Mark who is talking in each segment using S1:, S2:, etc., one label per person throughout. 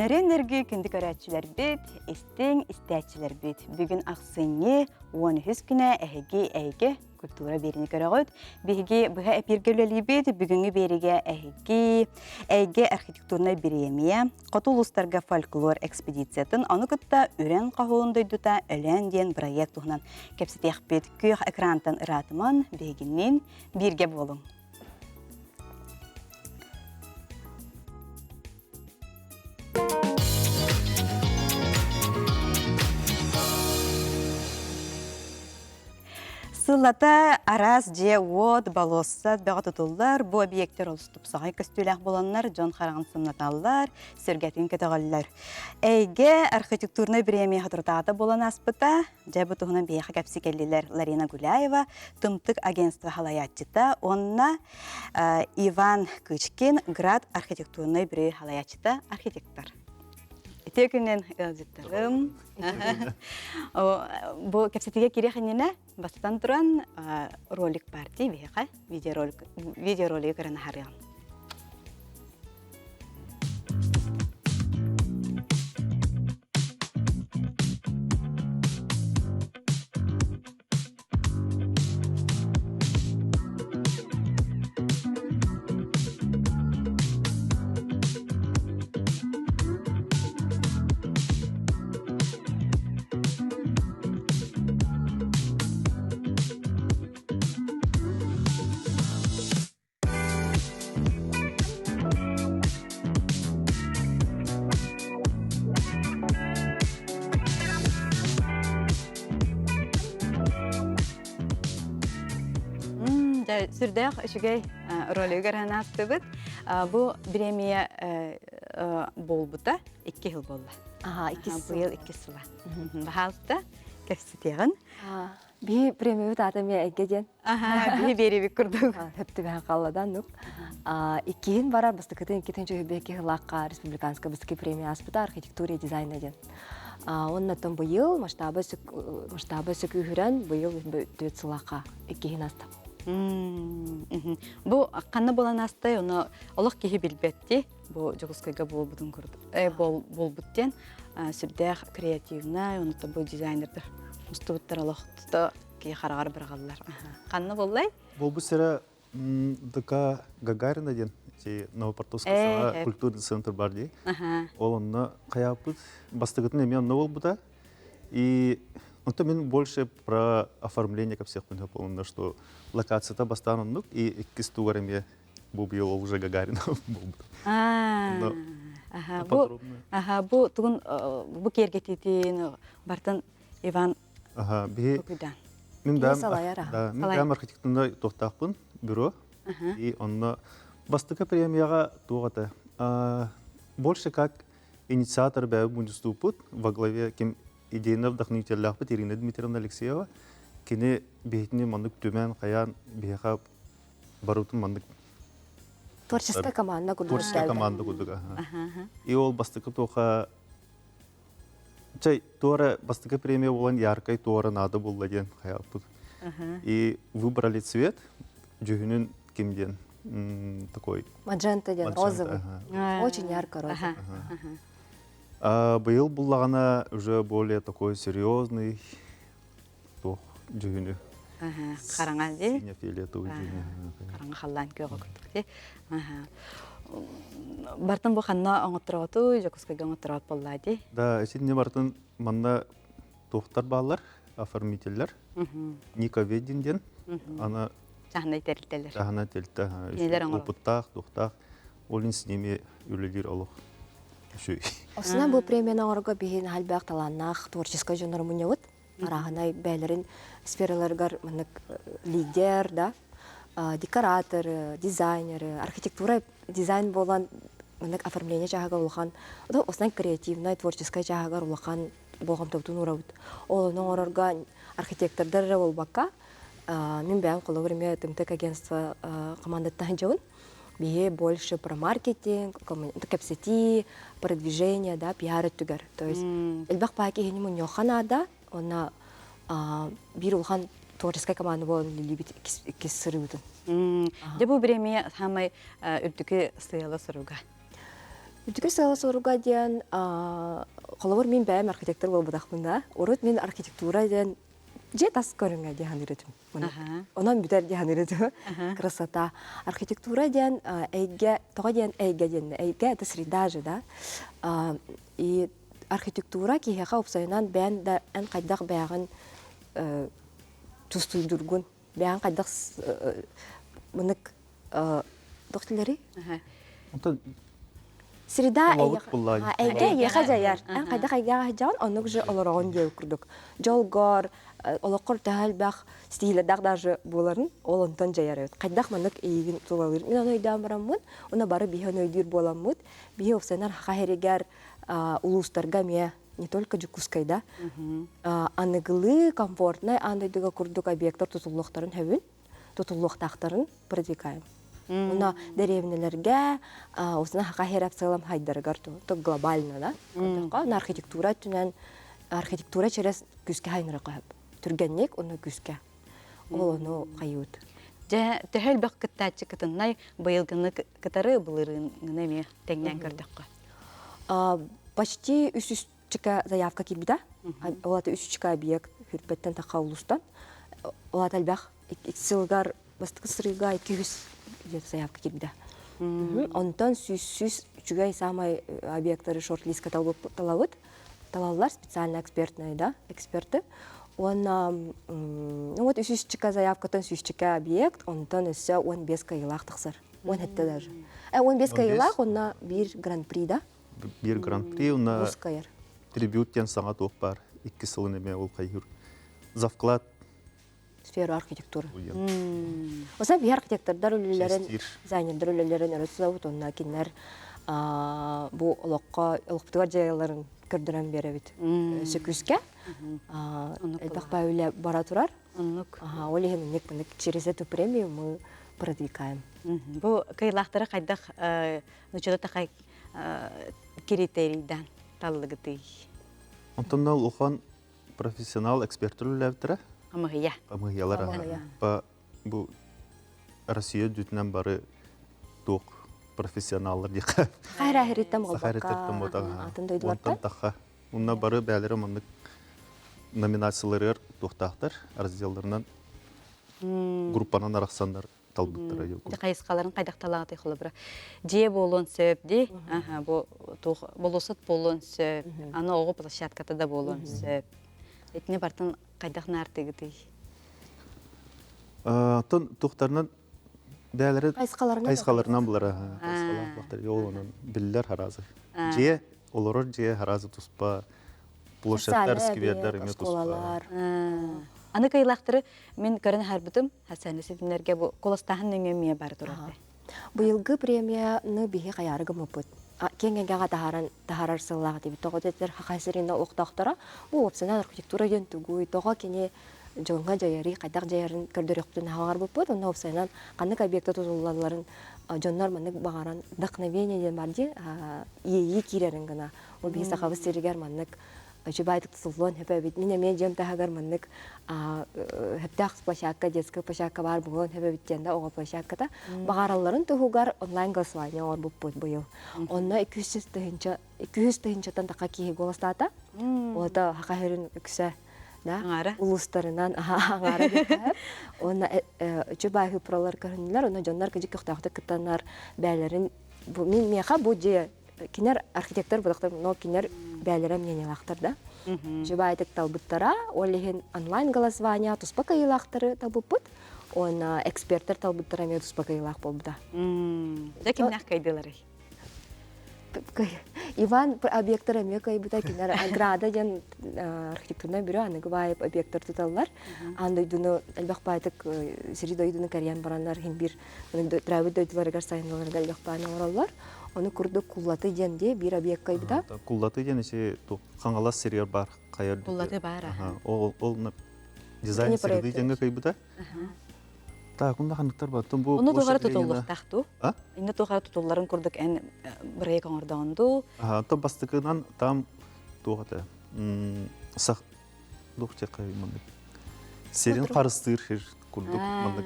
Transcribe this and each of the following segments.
S1: Нөрүөн нөргүү күндү көрөөччүлэрбит, истиҥ истээччилэрбит. Бүгүн ахсынньы 13 күнэ эһиги эйгэ культура биэриини көрөҕүт. Биһиги быһа эпииргэ үлэлиибит. Бүгүҥҥү биэриигэ эһиги эйгэ архитектурнай бириэмийэ, хоту улуустарга фольклор экспедициятын, ону кытта Үрэн хоһуун дойдута Өлөөн диэн бырайыак туһунан кэпсэтиэхпит. Күөх экрантан ыраатыман, биһигинниин бииргэ буолуҥ. Сыллата араас дьиэ-уот, болуоссат бөҕө тутуллар. Бу объектар олус тупсаҕай көстүүлээх буоланнар, дьон хараҕын сымнаталлар, сүргэтин көтөҕөллөр. Эйгэ архитектурнай бириэмийэ соторутааҕыта буолан ааспыта. Дьэ, бу туһунан биһиэхэ кэпсии кэллилэр Ларина Гуляева, Тымтык агентство салайааччыта уонна Иван Кычкин, Град архитектурнай бюро салайааччыта, архитектор. Үтүө күнүнэн ыалдьыттарым. Бу кэпсэтиигэ кириэх иннинэ бастатан туран ролик партии биһиэхэ видеоролик видеоролигы көрөн аһарыаҕым. Сүрдээх үчүгэй ролигар анаастыбыт. Бу бириэмийэ буолбута икки сыл буолла.
S2: Аха, иккис сыл.
S1: Быйыл иккис сыла. Баһаалта кэпсэтиэҕин.
S2: Биһи премиябыт аата эмиэ Эйгэ диэн.
S1: Аха, биһи биэриэбит курдук.
S2: Хөптүбэһэн хаалла нук. Иккиһин барар бастакытын иккитин чөһүбэки сылаахха республиканскай бастакы премия ааспыта архитектура и дизайна диэн. Оннотон быйыл масштаба масштаба сөкүүһүрэн быйыл түөрт сылаахха иккиһин аста.
S1: Бу ханна буолан аастай, ону олох киһи билбэтти. Бу Дьокуускайга буолбутун курдук буолбут диэн сүрдээх креативнай, онуттан бу дизайнердар мустубуттар олох тута киһи хараҕар быраҕаллар. Ханна буоллай?
S3: Буолбут сирэ ДК Гагарина диэн Новопортовская саҥа культурный центр бар дии. Ол онно хайааппыт бастакытын эмиэ онно буолбута. И онто мин больше про оформление кэпсиэхпин сөп онно что локацията бастаан оннук и иккис тугар эмиэ бу быйыл ол уже Гагарина буолбут.
S1: Аха, бу аха бу тугун бу киэргэтиитин бартан Иван
S3: Аха, биһи мин да мин бэйэм архитектурнай туохтаахпын бюро и онно бастакы премияҕа туох этэ больше как инициатор бэйэбит мунньустууппут во главе ким идейно вдохновителлаахпыт Ирина Дмитриевна Алексеева кини биһитини маннык түмэн хайаан биһиэхэ барытын маннык
S2: творческая команда курдук
S3: творческая команда курдук и ол бастакы туоха чай туора бастакы премия буолан яркай туора надо булла диэн хайааппыт и выбрали цвет дьүһүнүн ким диэн такой
S2: маджента диэн розовый очень ярко розовый
S3: быйыл буллаҕына уже более такой серьезный туох дьүһүнү
S1: хараҥа дии
S3: сине-фиолетовый дьүһүнү
S1: хараҥа халлаан күөҕэ курдук дии бартын бу ханна оҥоттороотуй Дьокуускайга оҥоттороот буоллаа дии
S3: да итинни бартын манна туохтар бааллар оформителлэр Ника Ведин диэн ана
S1: чаһынай тэрилтэлэр
S3: чаһынай тэрилтэ опыттаах туохтаах ол с ними үлэлиир олох үчүгэй
S2: Осунан бу премияны оҥорго биһи наһаа талааннаах творческай дьоннору мунньабыт. Арааһынай бэйэлэрин сфераларыгар маннык лидер, да, декоратор, дизайнер, архитектура дизайн буолан маннык оформление чааһыгар улахан, основной креативнай, творческай чааһыгар улахан болҕомтобутун уурабыт. Ол ону оҥорорго архитектордар эрэ буолбакка, мин бэйэм холобур эмиэ Тымтык агентство командаттан сылдьабын. Биһи больше про маркетинг, кэпсэтии, продвижение, да, пиар өттүгэр. То есть элбэх баа киһини мунньуохха наада, уонна биир улахан творческай команда буолан үлэлиибит иккис сырыыбытын.
S1: Дьэ бу бириэмийэ саамай үрдүкү сыала-соруга.
S2: Үрдүкү сыала-соруга диэн, холобур, мин бэйэм архитектор буолбатахпын да, урут мин архитектура диэн дьиэ тас көрүҥэ дии саныыр этим. Онон бүтэр дии саныыр этим. Красота. Архитектура диэн эйгэ, тоҕо диэн эйгэ диэн, эйгэ это среда же, да. И архитектура киһиэхэ уопсайынан бэйэн да эн хайдах бэйэҕин тустуйдургун, бэйэҕин хайдах мынык Дохтилери?
S3: Онтон
S2: Среда эйгэ эйиэхэ дьайар. Эн хайдах эйгэҕэ сылдьаҕын, оннук же олороҕун диэн курдук. Дьолгор, олоххор төһө элбэх стилэрдээх даже буоларын, ол онтон дьайар эбит. Хайдах маннык эйигин тулалыыр. Мин ону өйдөөн бараммын, уонна бары биһи ону өйдүүр буоламмыт, биһи уопсайынан саха сиригэр улуустарга эмиэ не только Дьокуускайда аныгылыы комфортнай аан дойдуга курдук объектар тутуллуохтарын сөбүн тутуллуохтаахтарын продвигаем. Уна дэриэбинэлэргэ осна хака херап сылам хайдарыгар то глобально да. На архитектура өттүнэн архитектура через күскэ хайнара көһөп. Түргэнник уну күскэ. Ол ону хайыут.
S1: Дьэ, төһө элбэх кыттааччы кытыннай быйылгыны кытары былырыыҥҥыны эмиэ тэҥнээн көрдөххө.
S2: Почти үс чика заявка киирбитэ. Ол ата үс чика объект хүрбэттэн таха улуустан. Ол ата элбэх сылгар бастакы сырыыга 200 заявка киирбитэ. Онтон сүүс үчүгэй самай объекттары шорт-листка талабыт. Талаллар специально экспертные, да, эксперты. Уонна ну вот үс чика заявкаттан сүүсчика объект, онтон өссө 15 кайылаах тахсар. 17 даже. 15 кайылаах, онна биир гран-при да.
S3: Биир гран-при уонна трибют диэн саҥа туох баар икки сылын эмиэ ол хайыыр завклад
S2: сфера архитектуры. Оса биһи архитектордар үлэлэрин, дизайнердар үлэлэрин өрө тутабыт, онно кинилэр бу олоххо олохпутугар дьайаларын көрдөрөн биэрэбит. Сөкүүскэ элбэх баа үлэ бара турар.
S1: Оннук.
S2: Ол иһин инник через эту премию мы продвигаем.
S1: Бу кыйлаахтары хайдах Нуччата тахай критерийдан таллыгытый?
S3: Онтон улахан профессионал эксперттер үлэлээбиттэрэ.
S1: Хамыһыйа.
S3: Хамыһыйалар. Ба бу Россия дүтүнэн бары туох профессионаллар диэххэ.
S2: Хайра хириттен болбакка. Атын дойдулартан.
S3: Таха. Унна бары бээлери маннык номинацияларыгар туохтаахтар разделларынан группанан арахсаннар талбыттара
S1: Дьэ хайысхаларын хайдах талаҕытый холобура дьиэ буолуон сөп дии аха бу туох болуосат буолуон сөп аны оҕо площадката да буолуон сөп итини бартын хайдах наартыгытый
S3: Оттон тухтарынан бээлери
S2: хайысхаларынан
S3: хайысхаларынан булара хайысхалаах ол онон биллэр харазы дьиэ олорор дьиэ харазы туспа площадьтар сквердер эмиэ туспа
S1: аны кыйлаахтары мин көрөн аһарбытым Хасаны ситимнэргэ бу куластааһын нөҥүө эмиэ бара турар.
S2: Быйылгы премияны биһи хайаары гыммыппыт. Киэҥ эйгэҕэ таһааран таһаарар сыллаах диэбит. Тоҕо дэтэр Хахай сирин олохтоохторо бу уопсайынан архитектура диэн тугуй, тоҕо кини дьоҥҥо дьайарый, хайдах дьайарын көрдөрүөхпүтүн хаҕарбыппыт. Онно уопсайынан ханнык объекта тутуллалларын дьоннор маннык баҕаран вдохновение диэн бар дии иэйии киирэрин гына. Ол биһи сахабыт сиригэр маннык үчүгэй тутуллуон сөп эбит. Мин эмиэ дьиэм таһыгар маннык сөптөөх площадка, детская площадка баар буолуон сөп эбит диэн да оҕо площадката. Баҕаралларын туһугар онлайн голосование оҥорбуппут быйыл. Онно 200 тыһыынча 200 тыһыынчаттан таха киһи голостаата. Ота хаха хөрүн үксэ да улуустарынан аҥаара диэххэ. Уонна үчүгэй хыпралар көрүннүлэр, онно дьоннор кыдьык көхтөөхтүк кыттаннар бээлэрин бу мин миэхэ бу дьиэ кинер архитектор буолахтар, но кинер бээлэрэ мнениялаахтар да. Жыбаайтык талбыттара, ол иһин онлайн голосование туспа кыайыылаахтары талбыппыт, уонна эксперттэр талбыттара эмиэ туспа кыайыылаах буолбута.
S1: Дьэ кимнээх кыайдыларый?
S2: Иван объектар эмиэ кыайбыта, кинер Аграда диэн архитектурнай бюро аныгы баайып объектар туталлар. Аан дойдуну элбэх баайтык сири дойдуну кэрийэн бараннар иһин биир төрөөбүт дойдуларыгар сайынналарыгар элбэх бааны оҥороллор. Ону курдук Куллаты диэн дии биир объект кыайбыта.
S3: Куллаты диэн ити Хаҥалас сиригэр баар хайа
S1: Куллаты баар
S3: Ол ол дизайн среды диэҥҥэ кыайбыта. Так, онно ханныктар баттын бу
S1: Ону туохара тутуллуохтаах дуу? Инне туохара тутулларын курдук эн бырайыак оҥордоҕун дуу?
S3: Ата бастакынан там туох этэ сах туох маннык сирин харыстыыр сир курдук маннык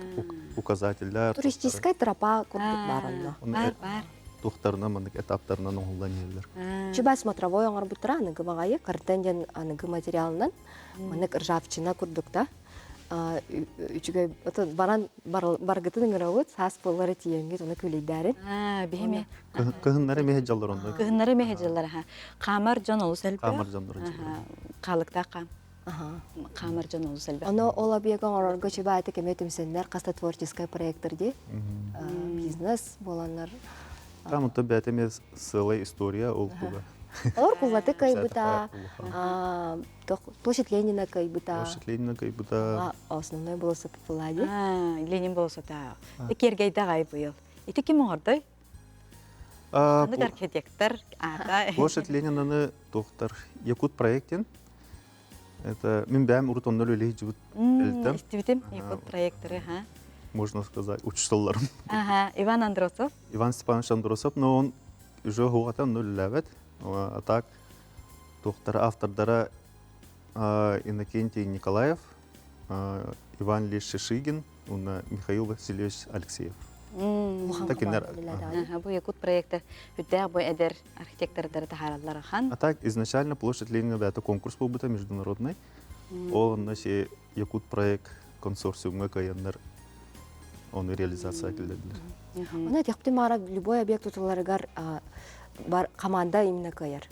S3: указателлэр
S2: туристическай тропа курдук баар онно
S1: баар баар.
S3: туохтарынан маннык этаптарынан оҥоһуллан иһэллэр.
S2: Чубай смотровой оҥорбуттара аныгы баҕайы картен диэн аныгы материалынан маннык ржавчина курдук да үчүгэй баран баргытын ыҥырабыт саас буоллар тиийэҥҥит ону күлэйдээрин.
S1: Биһими
S3: Кыһыннары эмиэ дьаллар онно.
S1: Кыһыннары эмиэ дьаллар аха. Хаамар дьон олус элбэх.
S3: Хаамар дьоннор
S1: Хаалыктаах хаам. Хаамар дьон олус элбэх.
S2: Ону ол объекка оҥорорго чубааты кэмэ түмсэннэр хаста творческай проекттар дии. Бизнес буоланнар.
S3: Там онто бэйэтэ эмиэ сыалай история ол туга.
S2: Олор куллаты кыайбыта, площадь Ленина кыайбыта.
S3: Площадь Ленина кыайбыта.
S2: Основной болосот Влади.
S1: Ленин болосота. Киэргэйдэ аҕай быйыл. Ити ким оҥордой? Ханнык архитектор аата?
S3: Площадь Ленинаны туохтар Якут проектин. Это мин бэйэм урут онно үлэлии сылдьыбыт элтем.
S1: Истибитим Якут проекторы, ха?
S3: Можно сказать, учителларым.
S1: Ага, Иван Андросов.
S3: Иван Степанович Андросов, но он уже хугата онно үлэлээбэт. А так туохтара автордара Иннокентий Николаев, Иван Ильич Шишигин уонна Михаил Васильевич Алексеев.
S1: Бу Якут проекта үрдээх бу эдэр архитектордары таһаараллар ахан.
S3: А так изначально площадь Ленина это конкурс буолбута международный. Ол онно си Якут проект консорциумҥа кыайаннар ону реализация киллэрдилэр.
S2: Оны этиэхпитин баара любой объект тутуларыгар бар команда именно кыайар.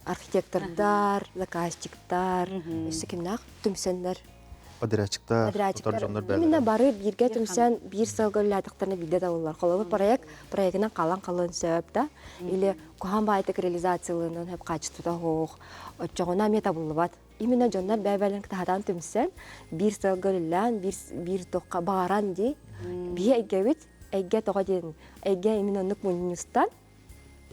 S2: Архитектордар, заказчиктар, өссө кимнээх түмсэннэр
S3: Подрядчиктар,
S2: Подрядчиктар именно бары бииргэ түмсэн биир сылга үлэлээтэхтэринэ биирдэ табыллар. Холобур, проект проегынан халан халын сөп да или куһаан баайтык реализациялыынан сөп хаачыстыбата суох оччоҕуна эмиэ табыллыбат. Именно дьоннор бэйэ-бэйэлэрин кытаһатан түмсэн биир сылга үлэлээн биир биир туохха баҕаран дии биһи эйгэбит эйгэ тоҕо диэн эйгэ именно оннук мунньустан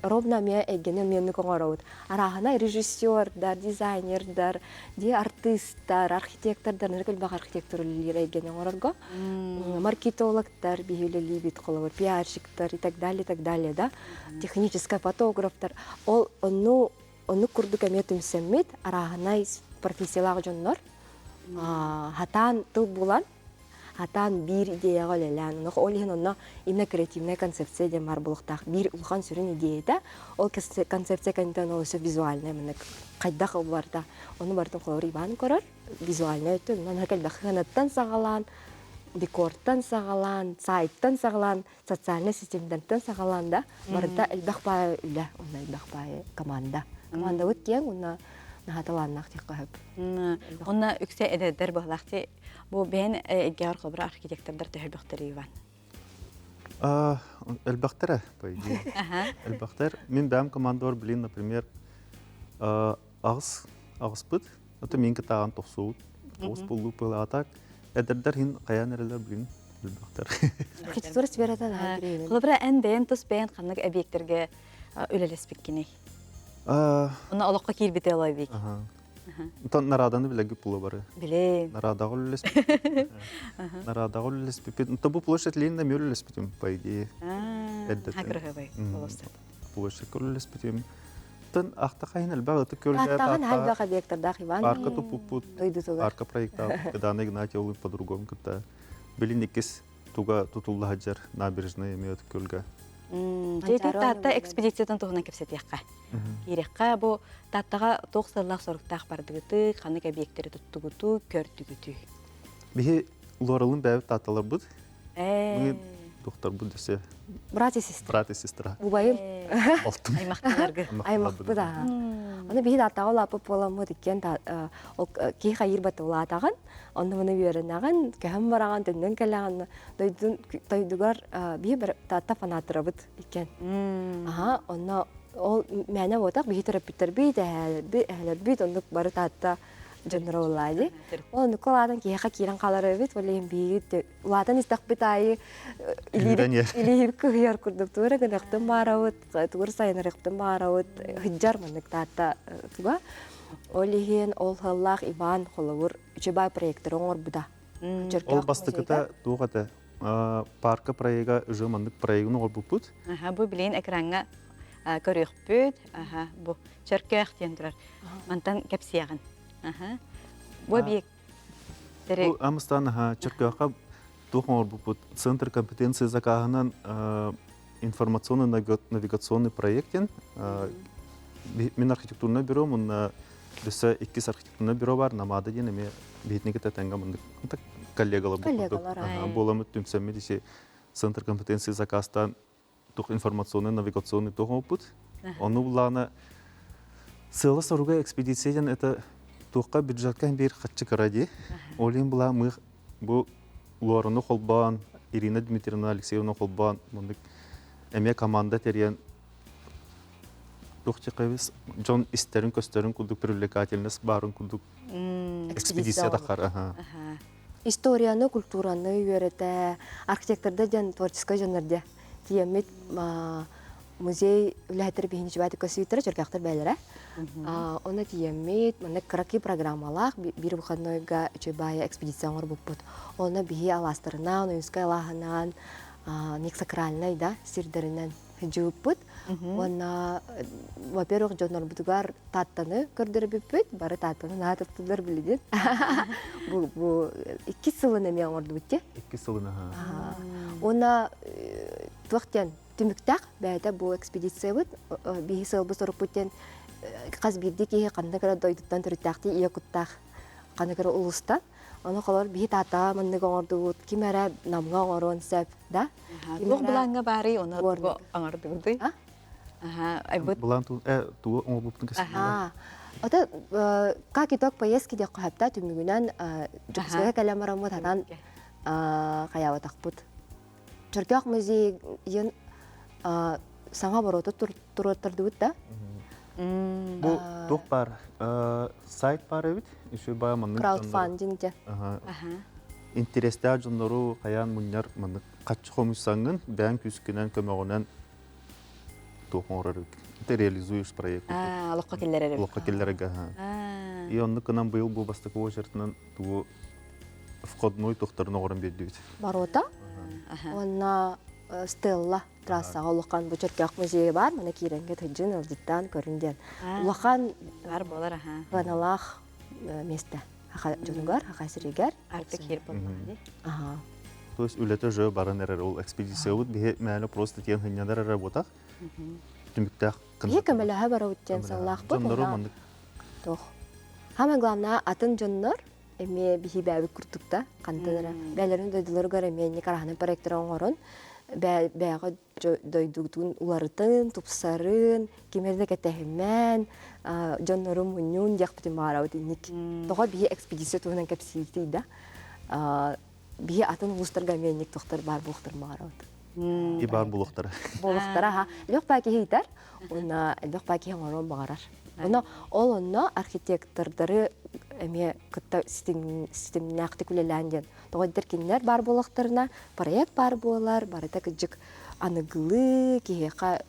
S2: ровно эмиэ эйгэни эмиэ оннук оҥоробут. Арааһына режиссердар, дизайнердар, дии артыыстар, архитектордар, нырык элбэх архитектор үлэлиир эйгэни оҥорорго. Маркетологтар биһи үлэлиибит, холобур, пиарщиктар и так далее, и так далее, да. Технический фотографтар. Ол онну оннук курдук эмиэ түмсэммит арааһынай профессиялаах дьоннор хатаан тыл булан Хатаан биир идеяҕа үлэлээн, онно ол иһин онно именно креативная концепция диэн баар буолуохтаах. Биир улахан сүрүн идеята, ол концепция кэнниттэн ол өссө визуальная маннык хайдах ол барыта. Ону барытын холобур Иван көрөр, визуальная өттүн, онон элбэх хыанаттан саҕалаан, декортан саҕалаан, сайттан саҕалаан, социальнай ситимнэртэн саҕалаан да барыта элбэх баайы үлэ, онно элбэх баайы команда. Командабыт киэҥ уонна наһаа талааннаах диэххэ сөп.
S1: Онно үксэ эдэрдэр быһалаах Бу бэйэн эйгэҕэр холобура архитектордар төһөлбөхтөр Иван?
S3: Элбэхтэрэ, по идее. Элбэхтэр. Мин бэйэм командабар, блин, например, аҕыс аҕыспыт. Это мин кытааҕын тохсуут. Тоҕус буллуу а так эдэрдэр хин хайаан эрэлэр, блин, элбэхтэр.
S2: Архитектура сферата наһаа кириэһинэй.
S1: Холобура, эн бэйэн тус бэйэн ханнык объектэргэ үлэлэспиккиний? Онно олоххо киирбитэ олой
S3: Онтон нарааданы билэргит буолуо бары.
S1: Билин.
S3: Нараадаҕа үлэлэспиппит. Нараадаҕа үлэлэспиппит. Онтон бу площадь Ленина эмиэ үлэлэспитим, по идее.
S1: Эрдэтин. Кырыһыбай болосат.
S3: Площадька үлэлэспитим. Тын ахтахайын элбэх ытык көлгө
S2: Тааттаҕын элбэх объекттардаах Иван.
S3: Парка туппуппут.
S2: Дойдутугар.
S3: Парка проектаабыт. Дана Игнатьевалыын по-другому кытта. Билин иккис туга тутулла сылдьар набережная эмиэ ытык көлгө.
S1: Дьэ, Таатта экспедициятын туһунан кэпсэтиэххэ. Киирэххэ бу Тааттаҕа туох сыаллаах-соруктаах бардыгытый, ханнык эбийиэктэри туттугутуй, көрдүгүтүй?
S3: Биһи Лоралын бэйэбит таатталарбыт. Мы докторбут десе.
S2: Брат и сестра.
S3: Брат и сестра.
S2: Убайым.
S3: Алтым.
S1: Аймахтыларгы.
S2: Аймахпыт аха. Аны биһи тааттаҕа улааппыт буоламмыт иккиэн ол киһи хайыыр бата улаатаҕын, онно маны үөрэнэҕин, көһөн бараҕын, төннөн кэлэҕин, дойдун дойдугар биһи таатта фанаттарабыт иккиэн. Аха, онно ол мээнэ буотах биһи төрөппүттэрбит, эһээлэрбит, эһэлэрбит оннук бары таатта дьонноро буоллаа дии. Ол оннукка улаатан киһиэхэ киирэн хаалар эбит, ол иһин биһиги улаатан истэхпит аайы илиибит кыһыйар курдук тугу эрэ гыныахтын баарабыт, тугу эрэ сайынарыахтын баарабыт, сыдьар маннык таатта туга. Ол иһин ол сыллаах Иван холобур үчүгэй проекторы оҥорбута.
S3: Ол бастакыта туох этэ? Парка проега уже маннык проегын оҥорбуппут.
S1: Аха, бу билигин экраҥҥа көрүөхпүт. Аха, бу Чөркөөх диэн турар. Мантан кэпсиэҕин. Аха. Бу объект
S3: Бу Амыстан аха Чөркөөххө туох оҥорбуппут? Центр компетенции закаһынан. информационный навигационный проект Мин архитектурнай бюро мунна өссө иккис архитектурнай бюро бар Намада диэн эмиэ биһитини кытта тэҥҥэ муннук коллегалар буоламмыт түмсэммит ити центр компетенции заказтаан тух информационный навигационный туох оҥоппут. Ону буллаҕына сыала-соруга экспедиция диэн это туохха бюджетка биир хаччы кыра дии. Ол иһин булаа мы бу Луараны холбоон, Ирина Дмитриевна Алексеевна холбоон маннык эмиэ команда тэрийэн туох диэххэ дьон истэрин-көстөрүн курдук привлекательность баарын курдук экспедиция таххар.
S2: Историяны, культураны үөрэтэ, архитекторда диэн творческай дьоннор диэ. Тиэммит музей үлэһиттэр биһини чубаатык көсүүттэрэ чөркөхтөр бээлэрэ. Онно тиэммит манна кыракый программалаах биир выходнойга үчүгэй экспедиция оҥорбуппут. Онно биһи алаастарынан, Ойуунскай алааһынан, ник сакральнай да сирдэринэн сылдьыбыппыт. Уонна, во-первых, дьоннорбутугар Тааттаны көрдөрбүппүт. Бары Тааттаны наһаа таптыыллар билигин. Бу, бу иккис сылын эмиэ оҥордубут дии.
S3: Иккис сылын аха.
S2: Уонна туох диэн түмүктээх бэйэтэ бу экспедициябыт биһи сыалбыт сорукпут диэн хас биирдии киһи ханна кыра дойдуттан төрүттээхтии ийэ куттаах ханна кыра улуустан ону холор биһи Тааттаҕа маннык оҥордубут ким эрэ Намҥа оҥоруон сөп да
S1: Туох былааҥҥа баарый оны оҥордугутуй? Аха,
S3: Былаан тугу оҥорбуппутун кэпсэтиэ.
S2: Ото как итог поездки диэххэ сөптөө түмүгүнэн Дьокуускайга кэлэн бараммыт хатан хайаабатахпыт. Чөркөөх музейын саҥа обороту туруоттардыбыт да.
S3: Бу туох баар? Сайт баар эбит. Еще баа маннык
S2: Краудфандинг де.
S3: Интерестээх дьоннору хайаан мунньар маннык хаччы хомуйсаҥҥын бэйэҥ күүскүнэн көмөҕүнэн туох оҥорор эбит. Ты реализуешь проект.
S1: Олоххо киллэрэр эбит.
S3: Олоххо киллэрэргэ. И оннук гынан быйыл бу бастакы очередынан тугу входной туохтарын оҥорон биэрдибит.
S2: Ворота уонна Стелла трассаҕа улахан бу Чөркөөх музейа бар, мана киирэнгэ тыдьын ылдьыттаан көрүн диэн. Улахан
S1: бар буолар аха.
S2: Баналаах место. Хаха дьонугар, хаха сиригэр.
S1: Артык хир буоллаҕа
S2: Аха.
S3: То есть үлэтэ уже баран эрэр ол экспедициябыт биһи мээнэ просто тиэн хынньанар эрэ буотах. Түмүктээх
S2: Биһи көмөлөһө барабыт диэн сыллаахпыт.
S3: Дьоннору маннык
S2: Тох. Самое главное, атын дьоннор эмиэ биһи бэйэбит курдук да хантан эрэ бэйэлэрин дойдуларыгар эмиэ инник араһынан проектары оҥорон бэйэҕэ дойдугутун уларытын, тупсарын, ким эрэ кэтэһимэн, дьоннору мунньун диэхпитин баҕарабыт инник. Тоҕо биһи экспедиция туһунан кэпсиибитий да биһи атын улуустарга эмиэ инник тохтор баар буолуохтарын баҕарабыт.
S3: И баар буолуохтара.
S2: Буолуохтара, аха. Элбэх баа киһи ыйтар, уонна элбэх баа киһи оҥоруон баҕарар. Оно ол онно архитектордары эмиэ кытта ситимнээхтик үлэлээн диэн. Тоҕо диэтэр кинилэр баар буоллахтарына проект баар буолар, барыта кырдьык аныгылыы, киһиэхэ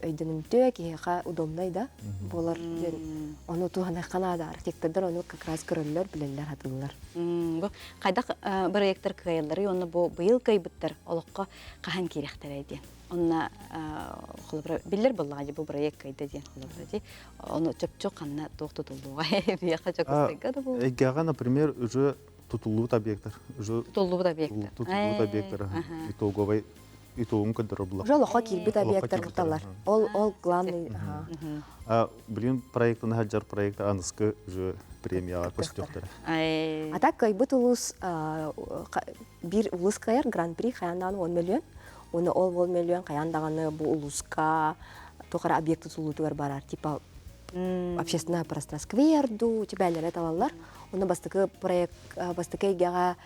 S2: өйдөнүмтүө, киһиэхэ удобнай да буолар диэн ону туһаныахха наада. Архитектордар ону как раз көрөллөр, билэллэр, хатыыллар.
S1: Бу хайдах проекттар кыайалларый уонна бу быйыл кыайбыттар олоххо хаһан киирэхтэрэй диэн. Онно холобура биллэр буоллаҕа дии бу проект кыайда диэн холобура дии. Ону чопчу ханна туох тутуллуоҕа биһиэхэ Дьокуускайга да буолуо.
S3: Эйгэҕэ, например, уже тутуллубут объектар. Уже
S1: тутуллубут объектар.
S3: Тутуллубут объектар. Итоговай итогун көрдөрөр
S2: булар. Уже олоххо киирбит объектар кытталлар. Ол ол главный.
S3: А блин проектын хаджар проект аныскы уже премияға көстүөхтөрө.
S2: А так кыайбыт улус биир улус кыайар гран-при хайаан даҕаны 10 миллион. Уонна ол 10 миллион хайаан даҕаны бу улууска туох эрэ объект тутулуутугар барар. Типа общественное пространство скверду тибээлэрэ талаллар. Онно бастакы проект бастакы эйгэҕэ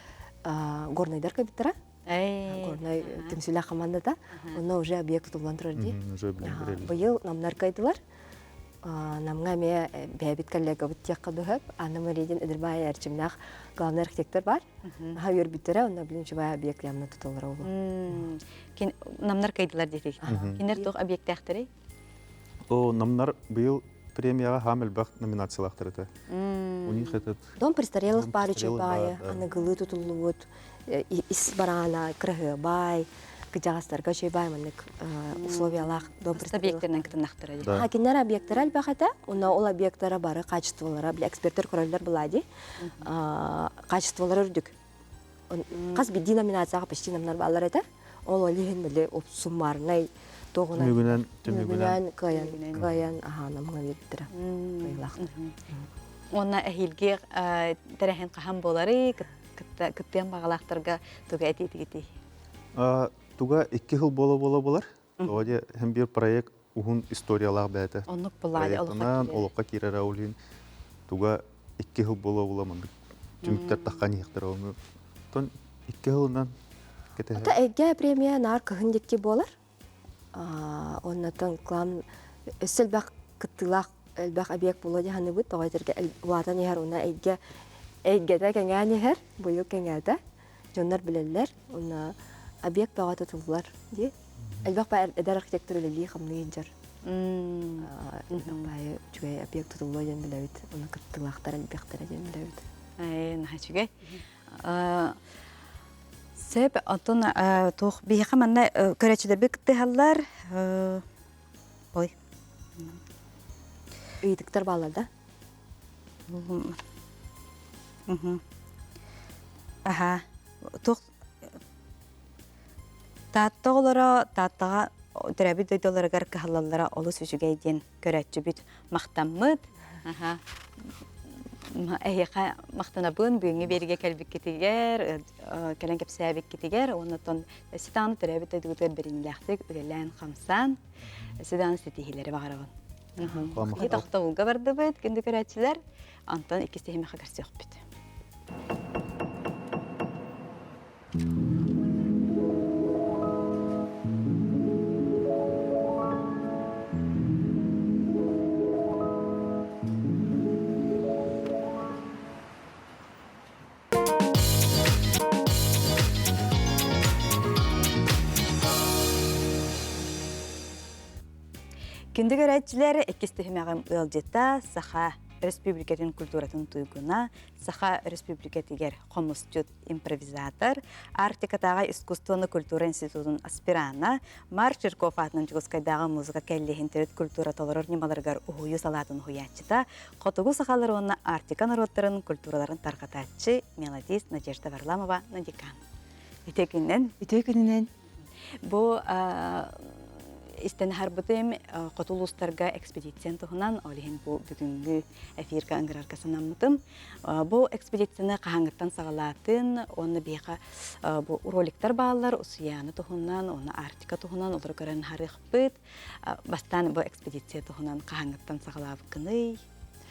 S2: горнайдар кэбиттэрэ. Горнай түмсүүлээх командата. Онно уже объект тутуллан турар дии. Быйыл намнар кайдылар. Намҥа эмиэ бэйэбит коллегабыт диэххэ быһап. Анна Мария Эдербай эрчимнээх главный архитектор бар. Аха үөрбүттэрэ, онно билин чубай объект ямна туталлара олу.
S1: Кин намнар кайдылар диэтик. Кинер туох объектээхтэрий?
S3: О, намнар быйыл премияҕа хаам элбэх номинациялаахтар этэ. У них этот
S2: Дом престарелых баар үчүгэй аныгылыы тутуллубут ис бараана кыраһыабай, кыдьаҕастарга үчүгэй маннык условиялаах дом престарелых.
S1: Объекттеринэн кытыннахтара дии.
S2: Ха кинилэр объектара элбэх этэ. Уонна ол объектара бары качестволара, били эксперттэр көрөллөр былаа дии. Качестволара үрдүк. Хас биирдии номинацияҕа почти номинар бааллар этэ. Ол ол иһин били суммарнай туоҕунан
S3: Түмүгүнэн
S2: түмүгүнэн кыайан кыайан аһаанамҥа биэрдэрэ кыайыылаахтар.
S1: Уонна эһиилги тэрээһин хаһан буоларый? Кыттыан баҕалаахтарга туга этиитигитий?
S3: Туга 2 жыл буола-буола буолар. Тоҕо диэ һин биир проект уһун историялаах бэйэтэ.
S1: Оннук былаан
S3: Проектынан олоххо киирэрэ ол иһин туга 2 жыл буола-буола маннык түмүктэр таххан иһиэхтэрэ ону. Оттон 2 жылынан кэтэһэр.
S2: Ата эйгэ премия наар кыһын дикки буолар. Оннотон клан өссө элбэх кыттыылаах элбэх объект буолуо дии саныыбыт. Тоҕо этэргэ улаатан иһэр уонна эйгэ эйгэтэ кэҥээн иһэр, быйыл кэҥээтэ. Дьоннор билэллэр. Уонна объект бөҕө тутуллар дии. Элбэх баа эдэр архитектор үлэлии хамныы сылдьар. Баайы үчүгэй объект тутуллуо диэн билэбит. Уонна кыттыылаахтар элбэхтэрэ диэн билэбит.
S1: Наһаа үчүгэй. Сөп, оттон туох биһиэхэ манна көрөөччүлэрбит кыттыһаллар. Ой.
S2: Ыйытыктар бааллар да?
S1: Аха. Туох Таатта оҕолоро Тааттаҕа төрөөбүт дойдуларыгар кыһаллаллара олус үчүгэй диэн көрөөччүбүт махтаммыт. Аха. Эһиэхэ махтанабын бүгүҥҥү биэриигэ кэлбиккитигэр, кэлэн кэпсээбиккитигэр уонна оттон өссө даҕаны төрөөбүт дойдугутугар бэриниилээхтик үлэлээн-хамсаан, өссө даҕаны ситиһиилэри баҕарабын. Биһиги тохтобулга бардыбыт, күндү көрөөччүлэр. Онтон иккис тиһимэххэ көрсүөхпүт. Күндү көрөөччүлэр, иккис түһүмэҕим ыалдьыта Саха Республикатын культуратын туйгуна, Саха Республикатыгар хомусчут импровизатор, Арктикатааҕы искусствоны культура институтун аспирана, Марк Жирков аатынан Дьокуускайдааҕы музыка кэллиэһин төрүт культура толорор ньымаларыгар уһуйуу салаатын уһуйааччыта, хотугу сахалар уонна Арктика норуоттарын культураларын тарҕатааччы, мелодист Надежда Варламова Надикан. Үтүө күнүнэн.
S4: Үтүө күнүнэн.
S1: Бу истэн аһарбытым хоту улуустарга экспедициян туһунан, ол иһин бу бүгүҥҥү эфирга ыҥырарга санаммытым. Бу экспедицияны хаһааҥҥыттан саҕалаатын уонна биһиэхэ бу роликтар бааллар, Усуйаана туһунан уонна Арктика туһунан олору көрөн аһарыахпыт. Бастаан бу экспедиция туһунан хаһааҥҥыттан саҕалаабыккыный?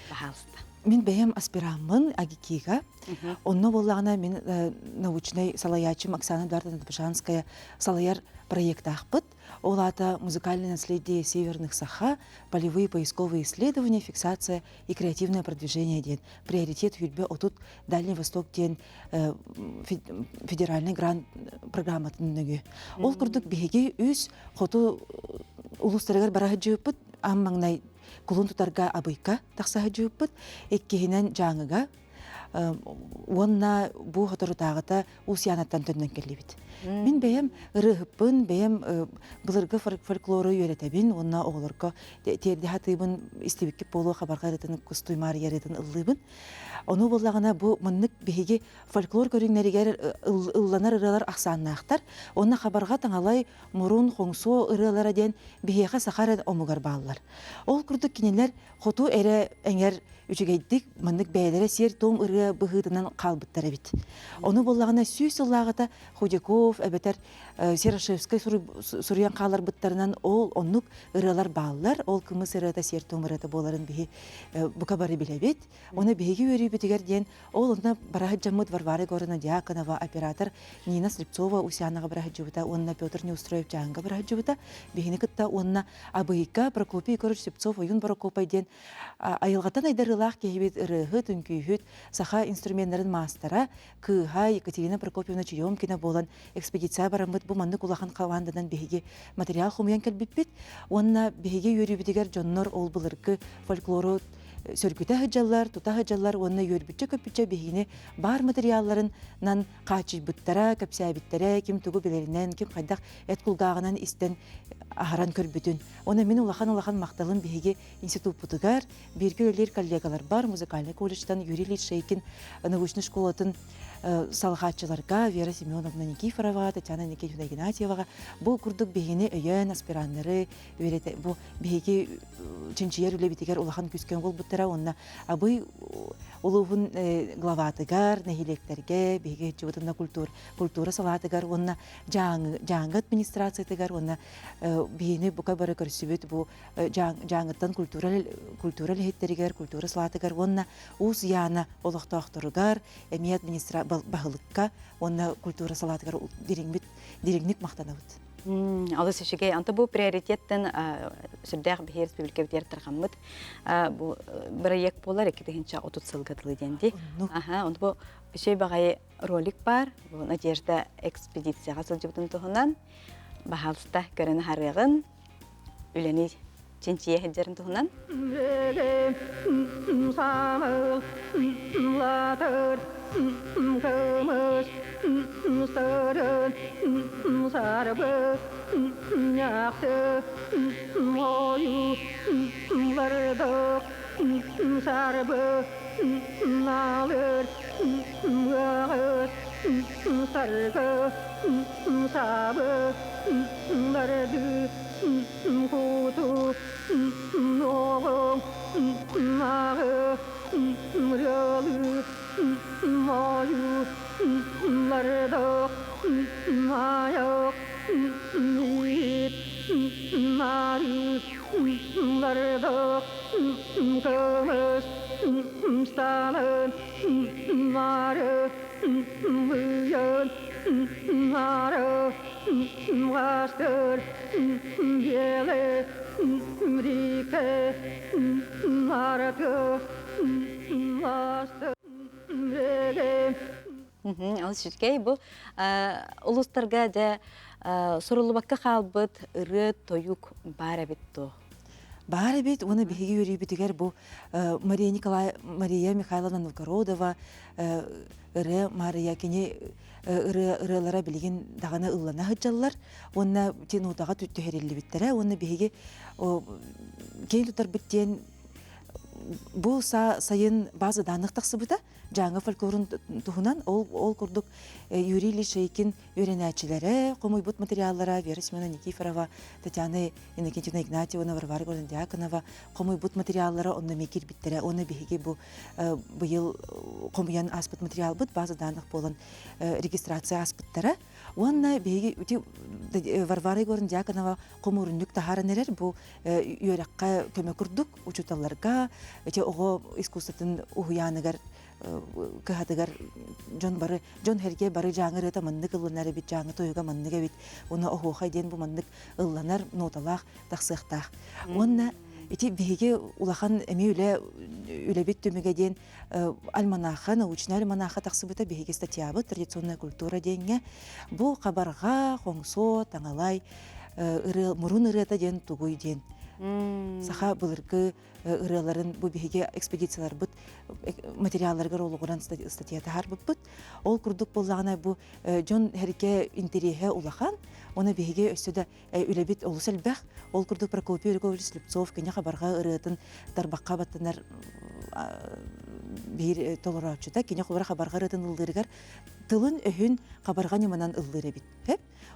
S1: Баһаалыста.
S4: Мин бэйэм аспираммын АГИКИга. Онно буоллаҕына мин научнай салайааччым Оксана Эдуардовна Добжанская салайар проектаахпыт. Ол аата «Музыкальное наследие северных Саха. Полевые поисковые исследования, фиксация и креативное продвижение» диэн приоритет хүрбэ 30 Дальний Восток диэн федеральный грант программатын нөҥүө. Ол курдук биһиги үс хоту улуустарыгар бара сылдьыбыппыт. Аан маҥнай кулун тутарга Абыйка тахса сылдьыбыппыт. Иккиһинэн Дьааҥыга уонна бу соторутааҕыта Уус-Яанаттан төннөн кэллибит. Мин бэйэм ырыаһыппын, бэйэм былыргы фольклору үөрэтэбин уонна оҕолорго тиэрдэ сатыыбын, истибиккит буолуо хабарҕа ырыатын, кустуй маарыйа ырыатын ыллыыбын. Ону буоллаҕына бу маннык биһиги фольклор көрүҥнэригэр ылланар ырыалар ахсааннаахтар. Уонна хабарҕа таҥалай, мурун, хоҥсуо ырыалара диэн биһиэхэ саха эрэ омугар бааллар. Ол курдук кинилэр хоту эрэ эҥэр үчүгэйдик маннык бэйэлэрэ сиэр-туом ырыа быһыытынан хаалбыттар эбит. Ону буоллаҕына 100 сыллааҕыта Худяков эбэтэр Серошевскай суруйан хааларбыттарынан ол оннук ырыалар бааллар. Ол кымыс ырыата сиэр-туом ырыата буоларын биһи бука бары билэбит. Оны биһиги үөрүүбүтүгэр диэн ол онно бараһыт дьаммыт Варвара Егоровна Дьяконова, оператор Нина Слепцова Усянаҕа бараһыдьыбыта уонна Петр Неустроев Дьааҥга бараһыдьыбыта. Биһини кытта уонна Абыйга Прокопий Егорович Слепцов Ойуун Борокуопай диэн айылҕаттан айдарыылаах киһибит ырыаһыт, үҥкүүһүт, саха инструменнарын маастара, кыыһа Екатерина Прокопьевна Черемкина буолан экспедиция бараммыт бу маннык улахан хамаанданан биһиги материал хомуйан кэлбиппит уонна биһиги үөрүүбүтүгэр дьоннор ол былыргы фольклору сөргүтэ сылдьаллар, тута сылдьаллар уонна үөрбүччэ-көппүччэ биһигини баар материалларынан хааччыйбыттара, кэпсээбиттэрэ, ким тугу билэринэн, ким хайдах эт кулгааҕынан истэн аһаран көрбүтүн. Уонна мин улахан-улахан махталым биһиги институппутугар, бииргэ үлэлиир коллегаларбар, музыкальнай колледжтан Юрий Ильич Шейкин научнай школатын салҕааччыларга Вера Семеновна Никифорова, Татьяна Никитина Игнатьеваҕа бу курдук биһигини өйөөн аспираннары үөрэтэ бу биһиги чинчийэр үлэбитигэр улахан күүскэ буолбуттара уонна Абый улууһун главатыгар, нэһилиэктэргэ, биһиги ыччабытына культура, культура салаатыгар уонна Дьааҥы, Дьааҥы администрациятыгар уонна биһини бука бары көрсүбүт бу Дьааҥыттан культура, культура үлэһиттэригэр, культура салаатыгар уонна Уус Яна олохтоохторугар, эмиэ администра баһылыкка уонна культура салаатыгар дириҥмит дириҥник махтанабыт.
S1: Олус үчүгэй. Онто бу приоритеттэн сүрдээх биһи республикабытыгар тарҕаммыт бу бырайыак буолар 2030 сылга дылы диэн дии. Аха, онто бу үчүгэй баҕайы ролик бар. Бу Надежда экспедицияҕа сылдьыбытын туһунан баһаалыста көрөн аһарыаҕын. Үлэни чинчийэ сылдьарын туһунан. Ол үчүгэй бу улуустарга дьэ суруллубакка хаалбыт ырыа-тойук баар эбит дуо?
S4: Баар эбит уонна биһиги үөрүүбүтүгэр бу Мария Николай Мария Михайловна Новгородова ырыа Мария кини ырыа ырыалара билигин даҕаны ыллана сылдьаллар уонна нотаҕа түһэриллибиттэрэ уонна биһиги киэн тутарбыт диэн бу сайын база данных тахсыбыта Дьааҥы фольклорун туһунан ол, ол курдук Юрий Лишейкин үөрэнээччилэрэ хомуйбут материаллара Вера Семеновна Никифорова, Татьяна Иннокентьевна Игнатьева, Варвара Дьяконова хомуйбут материаллара онно эмиэ киирбиттэрэ. Уонна биһиги бу быйыл хомуйан ааспыт материалбыт база данных буолан регистрация ааспыттара. Уонна биһиги Варвара Егоровна Дьяконова хомуурунньук таһааран эрэр бу үөрэххэ көмө курдук учууталларга ити оҕо искусствотын уһуйааныгар кыһатыгар дьон бары дьон сэргэ бары дьааҥы ырыата маннык ылланар эбит дьааҥы тойуга маннык эбит уонна оһуохай диэн бу маннык ылланар ноталаах тахсыахтаах уонна ити биһиги улахан эмиэ үлэ үлэбит түмүгэ диэн альманаха научнай альманаха тахсыбыта биһиги статьябыт традиционная культура диэҥҥэ бу хабарҕа хоҥсуо таҥалай ырыа мурун ырыата диэн тугуй диэн саха былыргы ырыаларын бу биһиги экспедицияларбыт материалларыгар олоҕуран статья таһаарбыппыт. Ол курдук буоллаҕына бу дьон хэрикэ интэриэһэ улахан, уонна биһиги өссө да үлэбит олус элбэх. Ол курдук Прокопий Григорьевич Слепцов кини хабарҕа ырыатын тарбахха баттанар биир толорооччута. Кини холобура хабарҕа ырыатын ыллыырыгар тылын-өһүн хабарҕа ньыманан ыллыыр эбит.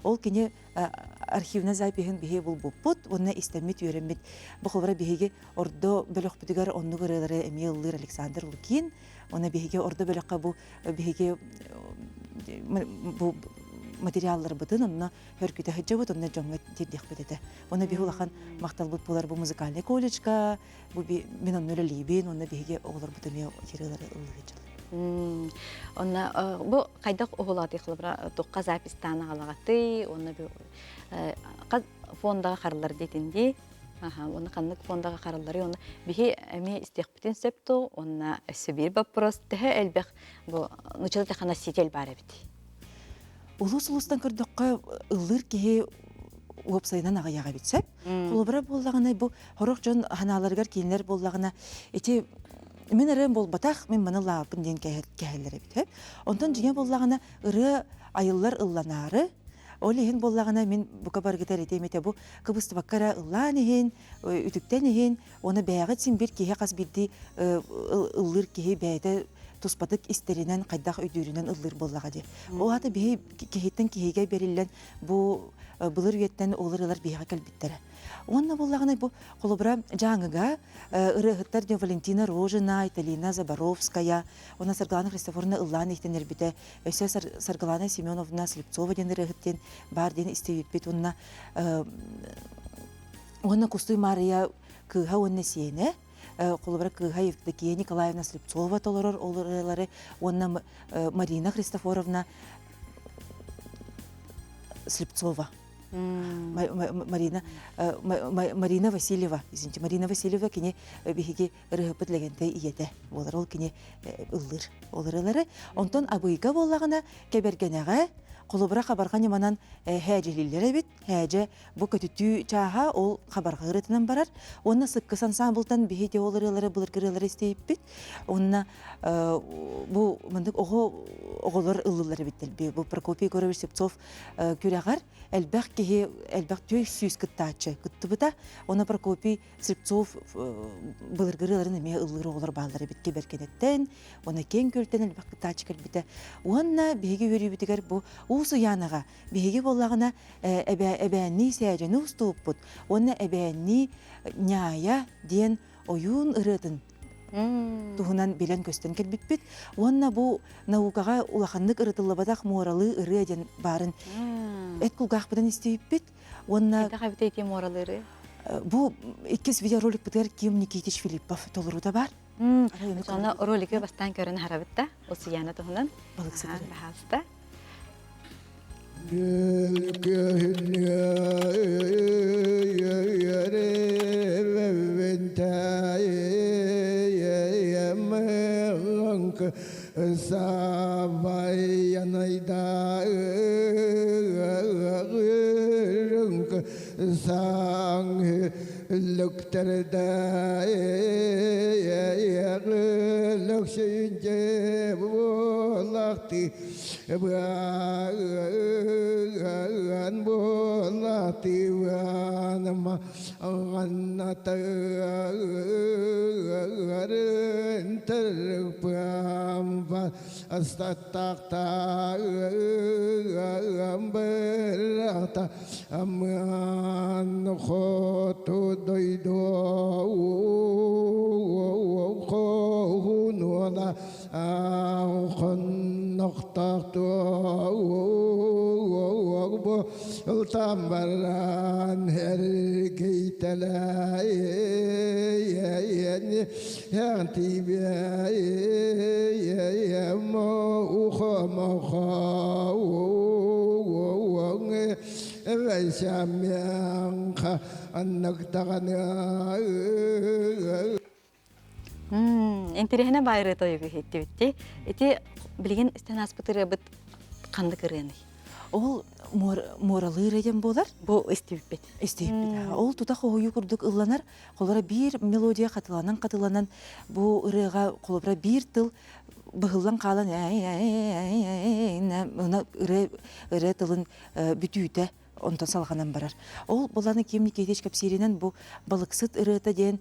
S4: Ол кини архивнай запиһын биһи булбуппут уонна истэммит үөрэммит. Бу холобура биһиги ордо бөлөхпүтүгэр оннук ырыалары эмиэ ыллыыр Александр Лукин. Уонна биһиги ордо бөлөххө бу биһиги бу материалларбытын онно хөркүтэ сылдьабыт, онно дьоҥҥо тиэрдиэхпит этэ. Онно биһи улахан махталбыт буолар бу музыкальнай колледжка, бу мин онно үлэлиибин, онно биһиги оҕолорбут эмиэ ырыалары ыллыы сылдьаллар.
S1: Онно бу хайдах уһулаатый холобура туохха запистаан аҕалаҕатый уонна бу фондаҕа харыллар диэтин дии уонна ханнык фондаҕа харылларый уонна биһи эмиэ истиэхпитин сөп дуо уонна өссө биир вопрос төһө элбэх бу нуччалыы носитель баар эбит
S4: Улуус улуустан көрдөххө ыллыыр киһи уопсайынан аҕыйах эбит сөп. Холобура буоллаҕына бу сорох дьон ханааларыгар кииннэр буоллаҕына ити мин ырыам буолбатах, мин маны ылаабыппын диэн кэһэллэр эбит. Онтон дьиҥэ буоллаҕына ырыа айыллар ылланаары, ол иһин буоллаҕына мин бука барыгыта этиэм этэ бу кыбыстыбакка эрэ ыллаан иһин, үтүктэн иһин, уонна бэйэҕит син биир киһи хас биирдии ыллыыр киһи бэйэтэ туспатык истэринэн хайдах өйдүүрүнэн ыллыыр буоллаҕа дии. Ол аата биһи киһиттэн киһигэ бэриллэн бу былыр үйэттэн ол ырыалар биһиэхэ кэлбиттэрэ. Уонна буоллаҕына бу холобура Дьааҥыга ырыаһыттар Валентина Рожина, Айталина Заборовская, уонна Саргылана Христофоровна ыллаан иһитиннэрбитэ. Өссө Саргылана Семеновна Слепцова диэн ырыаһыт диэн баар диэн истибиппит. Уонна уонна Кустуй Маарыйа кыыһа уонна сиэнэ холобура кыыһа Евдокия Николаевна Слепцова толорор ол ырыалары уонна Марина Христофоровна Слепцова Марина Марина Васильева извините Марина Васильева кини биһиги ырыһыппыт Лэгэнтэй ийэтэ буолар ол кини ыллыыр ол ырыалары онтон Абыйга буоллаҕына Кэбэргэнэҕэ холобура хабарҕа ньыманан һээдьэлииллэр эбит һээдьэ Бу көтүтүү чааһа ол хабарҕа ырыатынан барар. Уонна сыккыс ансаамбылтан биһи ити ол ырыалары былыргы ырыалары истибиппит. Уонна бу маннык оҕо оҕолор ыллылар эбиттэр. Бу Прокопий Егорович Слепцов күрэҕэр элбэх киһи элбэх 400 кыттааччы кыттыбыта. Уонна Прокопий Слепцов былыргы ырыаларын эмиэ ыллыыр оҕолор бааллар эбит Кэбэргэнэттэн уонна Киэҥ Күөлтэн элбэх кыттааччы кэлбитэ. Уонна биһиги үөрүүбүтүгэр бу Уус Уйаанаҕа биһиги буоллаҕына эбээннии сээдьэни устубуппут уонна эбээннии ньаайа диэн ойуун ырыатын туһунан билэн-көстөн кэлбиппит уонна бу наукаҕа улаханнык ырытыллыбатах муоралыы ырыа диэн баарын эт кулгаахпытын истибиппит уонна
S1: муоралыы
S4: бу иккис видеороликпытыгар Ким Никитич Филиппов толоруута баар.
S1: Аны ролиги бастаан көрөн харабыт да, Усуйаана туһунан.
S4: Балыксытар.
S1: Баһаалыста.
S5: Ыан буоллаатыаныма аҕаннатарын тырпыамба астаттаахтаам бырата аммыан хоту дойду хоһунуола Ылтамбаран эргейтэлэйэн
S1: Интэриэһинэ баайырыы тойугу иһиттибитти. Ити билигин истэн ааспыт ырыабыт ханнык ырыаный?
S4: Ол муоралыыр диэн буолар.
S1: Бу истибиппит.
S4: Истибиппит. Ол тута хоһуйуу курдук ылланар. Холобура биир мелодия хатыланан-хатыланан бу ырыаҕа холобура биир тыл быһыллан хаалан ырыа ырыа тылын бүтүүтэ онтон салҕанан барар. Ол буланы Ким Никитич кэпсииринэн бу балыксыт ырыата диэн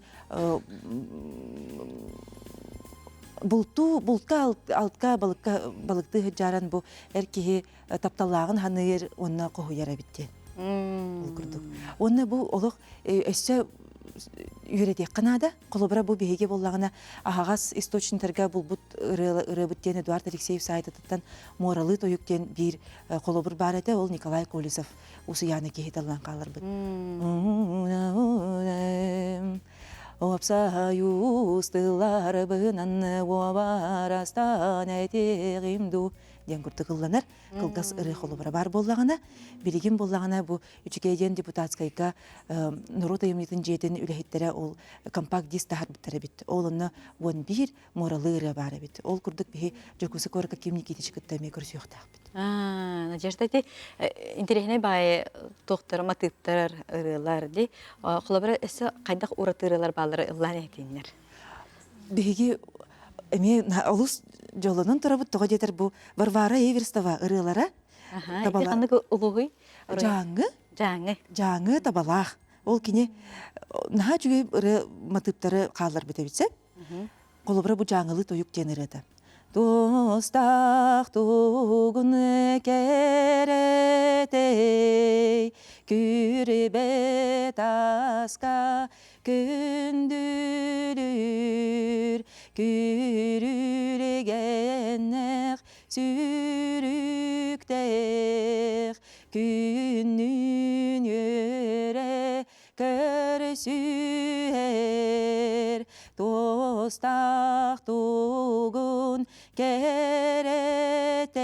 S4: бултуу булка алтка балыкка балыктыы сылдьааран бу эр киһи тапталлааҕын ханыыр уонна хоһуйар эбит диэн. Ол курдук. Уонна бу олох өссө үөрэтиэххэ наада. Холобура бу биһиги буоллаҕына аһаҕас источниктарга булбут ырыабыт диэн Эдуард Алексеев саайтытыттан Муоралыы тойук диэн биир холобур баар этэ, ол Николай Колесов Усуйаана киһи таллан хааларбыт. Уопсайуус тылларбынан уобарастан этиҕим дуу диэн курдук ылланар кылгас ырыа холобура баар буоллаҕына, билигин буоллаҕына бу Үчүгэй диэн депутатскайга норуот айымньытын дьиэтин үлэһиттэрэ ол компакт-диск таһаарбыттар эбит. Ол онно 11 муоралыы ырыа баар эбит. Ол курдук биһи Дьокуускай куоракка Ким Никитич кытта эмиэ көрсүөхтээхпит.
S1: Надежда, ити интэриэһинэй баайы туохтар, матыыптар, ырыалар ди. Холобура, өссө хайдах ураты ырыалар бааллара ыллаан этиннэр?
S4: Биһиги эмиэ олус дьоллонон турабыт, тоҕо диэтэр бу Варвара Эверстова ырыалара
S1: Ити ханнык улууһуй?
S4: Дьааҥы.
S1: Дьааҥы.
S4: Дьааҥы табалаах. Ол кини наһаа үчүгэй ырыа матыыптары хаалларбыт эбит Холобура бу Дьааҥылыы тойук диэн ырыата. Тустаах тугун кэрэтэй, күрбэ таска күндүлүүр, күрүлгэннэх сүрүктээх, күннүүн үөрэ көрсүһэр туостаах тугун кэрэтэй.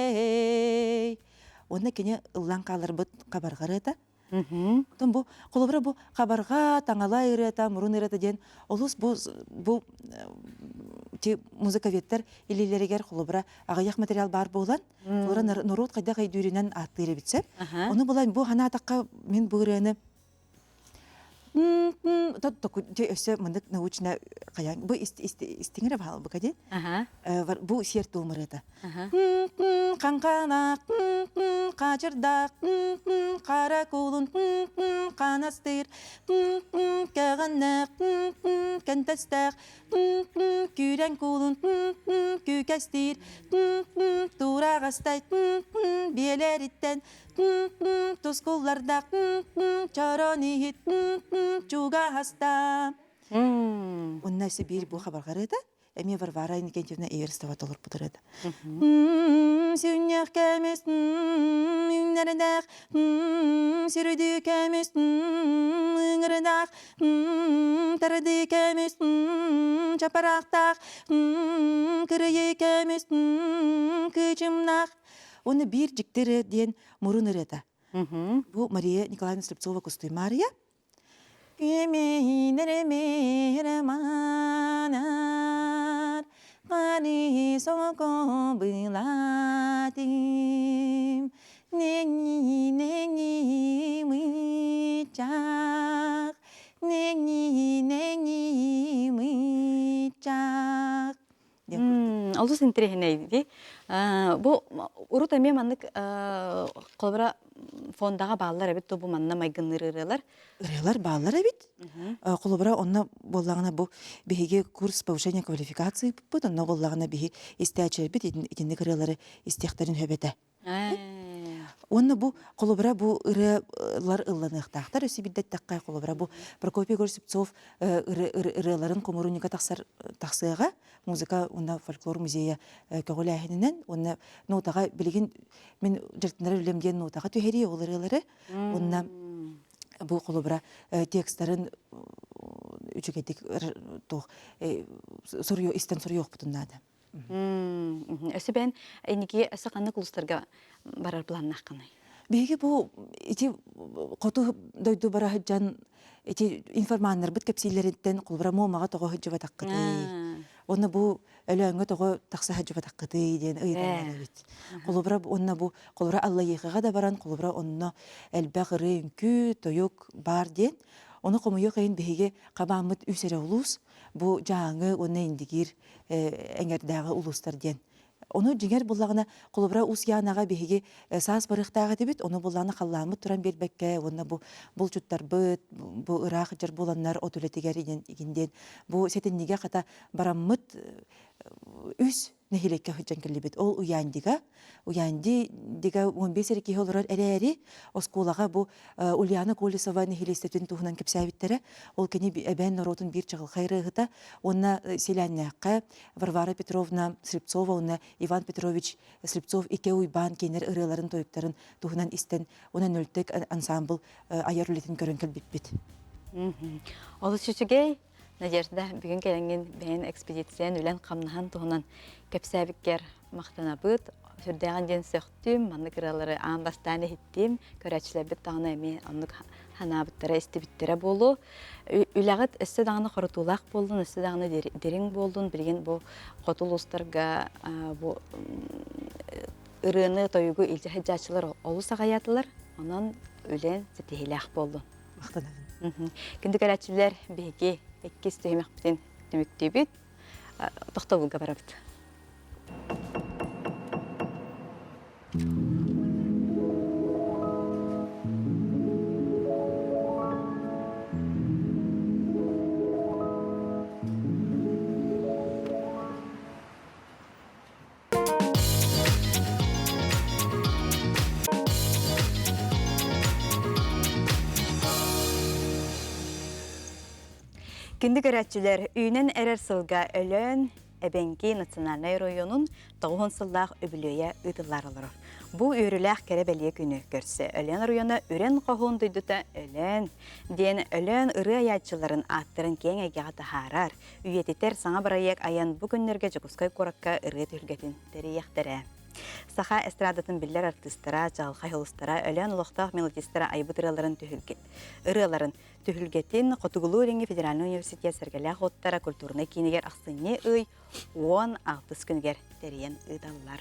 S4: Уонна кини ыллаан хааларбыт хабарҕа ырыата. Оттон бу холобура бу хабарҕа, таҥалай ырыата, мурун ырыата диэн олус бу бу ти музыковедтар илиилэригэр холобура аҕыйах материал баар буолан, холобура норуот хайдах өйдүүрүнэн ааттыыр эбит сөп. Ону булан бу ханаатахха мин бу ырыаны Өссө маннык научно хайаан бу истиҥ эрэ баалбыка диэн бу сиэр туом ырыата хаҥханаах хаачырдаах хара куулун хаанастыыр кэҕэннээх кэнтэстээх күүрэн куулун күүкэстиир туурааҕастай биэлэриттэн Тускуллардаах чорон иһит чугаһаста. Онно өссө биир бу хабарҕарыта эмиэ Варвара Иннокентьевна Эверстова толорбут ырыата. Сүнньэх кэмис үҥнэрдээх сүрүдүү кэмис ыҥырдаах тардыы кэмис чапараахтаах кырыйыы кэмис кыычымнаах Уонна биир дьикти ырыа диэн мурун ырыата. Бу Мария Николаевна Слепцова-Кустуй Маарыйа. Күмэйнэр мани соко былатым, нени нени мычах, нени нени мычах.
S1: Олус интэриэһинэй дии. Бу урут эмиэ маннык холобура фондаҕа бааллар эбит бу манна майгынныыр ырыалар.
S4: Ырыалар бааллар эбит. Холобура онно буоллаҕына бу биһиги курс повышения квалификации ыыппыппыт, онно буоллаҕына биһи истээччилэрбит итинник ырыалары истиэхтэрин сөп этэ. Уонна бу холобура бу ырыалар ылланыахтаахтар өссө биирдэттэххэ холобура бу Прокопий Егорович ырыаларын хомуурунньуга тахсар тахсыаҕа музыка уонна фольклор музейа көҕүлээһининэн уонна нотаҕа билигин мин дьарыктанар үлэм диэн нотаҕа түһэрии ол ырыалары уонна бу холобура текстарын үчүгэйдик туох суруйу истэн суруйуохпутун наада.
S1: Өссө бэйэн инники өссө ханнык улуустарга барар планнааххыный?
S4: Биһиги бу ити хоту дойду бара сылдьан ити информаннарбыт кэпсииллэриттэн холобура Муомаҕа тоҕо сылдьыбатаххытый? Уонна бу Өлөөҥҥө тоҕо тахса сылдьыбатаххытый диэн ыйыталлар эбит. Холобура уонна бу холобура Аллайыахаҕа да баран холобура онно элбэх ырыа үҥкүү, тойук баар диэн. Ону хомойуох иһин биһиги хабааммыт үс эрэ улуус. Бу Дьааҥы уонна Индигиир эҥэрдээҕи улуустар диэн. Ону дьиҥэр буллаҕына, холобура Уус Янаҕа биһиги саас барыахтаах этибит, ону буллаҕына халлааммыт туран биэрбэккэ уонна бу булчуттарбыт, бу ыраах дьар буоланнар от үлэтигэр игин диэн бу сэтинньигэ хата бараммыт үс нэһилиэккэ сылдьан кэллибит. Ол Уяндига, Уянди дига 15 эрэ киһи олорор эрээри, оскуолаҕа бу Ульяна Колесова нэһилиэстэтин туһунан кэпсээбиттэрэ. Ол кини эбээн норуотун биир чаҕылхай ырыаһыта уонна Силээннээххэ Варвара Петровна Слепцова уонна Иван Петрович Слепцов Икэ Уйбаан кинилэр ырыаларын тойуктарын туһунан истэн уонна Нөлтек ансаамбыл айар үлэтин көрөн кэлбиппит.
S1: Олус үчүгэй. Надежда, бүгүн кэлэҥҥин бэйэн экспедициян үлэн-хамнаһан туһунан кэпсээбиккэр махтанабыт. Сүрдээҕин диэн сөхтүм, маннык ырыалары аан бастаан иһиттим. Көрөөччүлэрбит даҕаны эмиэ оннук санаабыттара, истибиттэрэ буолуо. Үлэҕит өссө даҕаны хорутуулаах буоллун, өссө даҕаны дириҥ буоллун. Билигин бу хоту улуустарга бу ырыаны, тойугу илдьэ сылдьааччылар олус аҕыйаатылар. Онон үлэн ситиһиилээх буоллун.
S4: Махтанабын.
S1: Күндү көрөөччүлэр, биһиги иккис түһүмэхпитин түмүктүүбүт. Тохтобулга барабыт. Күндү көрөөччүлэр, үүнэн эрэр сылга Өлөөн Эбэҥки национальнай оройуонун 90 сыллаах үбүлүөйэ ыытыллар олорор. Бу үөрүүлээх кэрэ бэлиэ күнү көрсө Өлөөн оройуона Үрэн Хоһуун дойдута Өлөөн диэн Өлөөн ырыа айааччыларын ааттарын киэҥ эйгэҕэ таһаарар, үйэтитэр саҥа бырайыак айан бу күннэргэ Дьокуускай куоракка ырыа түһүлгэтин тэрийиэхтэрэ. Саха эстрадатын биллэр артыыстара, чаҕылхай сулустара, Өлөөн олохтоох мелодистара айбыт ырыаларын түһүлгэ ырыаларын түһүлгэтин Хотугулуу-Илиҥҥи федеральнай университет Сэргэлээх уоттара культурнай киинигэр ахсынньы ый 16 күнүгэр тэрийэн ыыталлар.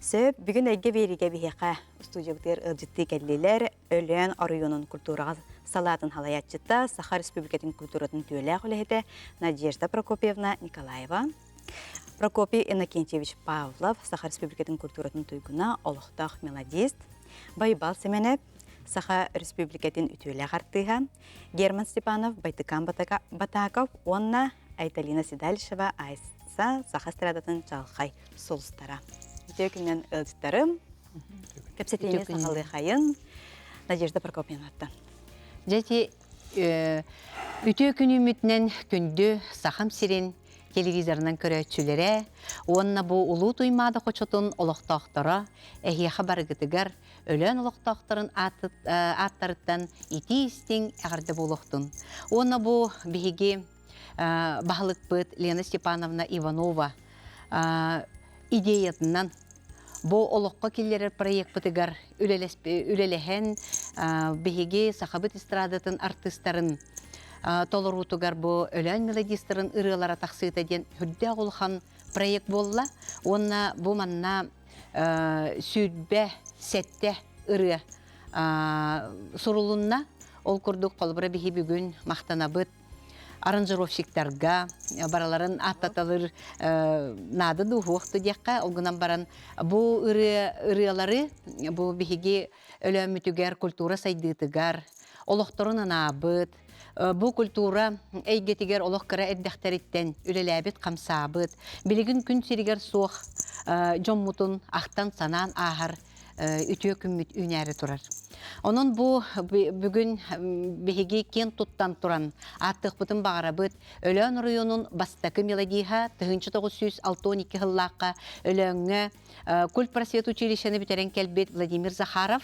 S1: Сөп, бүгүн эйгэ биэриигэ биһиэхэ студиябытыгар ыалдьыттыы кэллилэр. Өлөөн оройуонун культураҕа салаатын салайааччыта, Саха Республикатын культуратын үтүөлээх үлэһитэ Надежда Прокопьевна Николаева, Прокопий Иннокентьевич Павлов, Саха Республикатын культуратын туйгуна, олохтоох мелодист, Байбал Сэмэнэп, Саха Республикатын үтүөлээх артыыһа Герман Степанов, Байтыкан Батаков уонна Айталина Седалищева Айса Саха эстрадатын чаҕылхай сулустара. Үтүө күнүнэн ыалдьыттарым. Кэпсэтиини саҕалыахайын Надежда Прокопьевнаттан.
S6: Дьэ ити үтүө күнүммүтүнэн күндү Сахам сирин телевизорынан көрөөччүлэрэ уонна бу Улуу Туймаада хочотун олохтоохторо эһиэхэ барыгытыгар Өлөөн олохтоохторун ааттарыттан итии-истиҥ эҕэрдэ буолуохтун. Уонна бу биһиги баһылыкпыт Лена Степановна Иванова идеятынан бу олоххо киллэрэр проекпытыгар үлэлэһэн биһиги сахабыт эстрадатын артыыстарын толоруутугар бу Өлөөн мелодистарын ырыалара тахсыыта диэн сүрдээх улахан проект буолла уонна бу манна 27 ырыа сурулунна. Ол курдук холобура биһи бүгүн махтанабыт аранжировщиктарга бараларын ааттаталыр наада дуу диэххэ ол гынан баран бу ырыа ырыалары бу биһиги өлөөммүтүгэр культура сайдыытыгар олохторун анаабыт Бу культура эйгэтигэр олох кыра эрдэхтэриттэн үлэлээбит-хамсаабыт, билигин күн сиригэр суох дьоммутун ахтан-санаан ааһар үтүө күммүт үүнээри турар. Онон бу бүгүн биһиги киэн туттан туран ааттыахпытын баҕарабыт Өлөөн оройуонун бастакы мелодиһа 1962 сыллаахха Өлөөҥҥө культпросвет училищены бүтэрэн кэлбит Владимир Захаров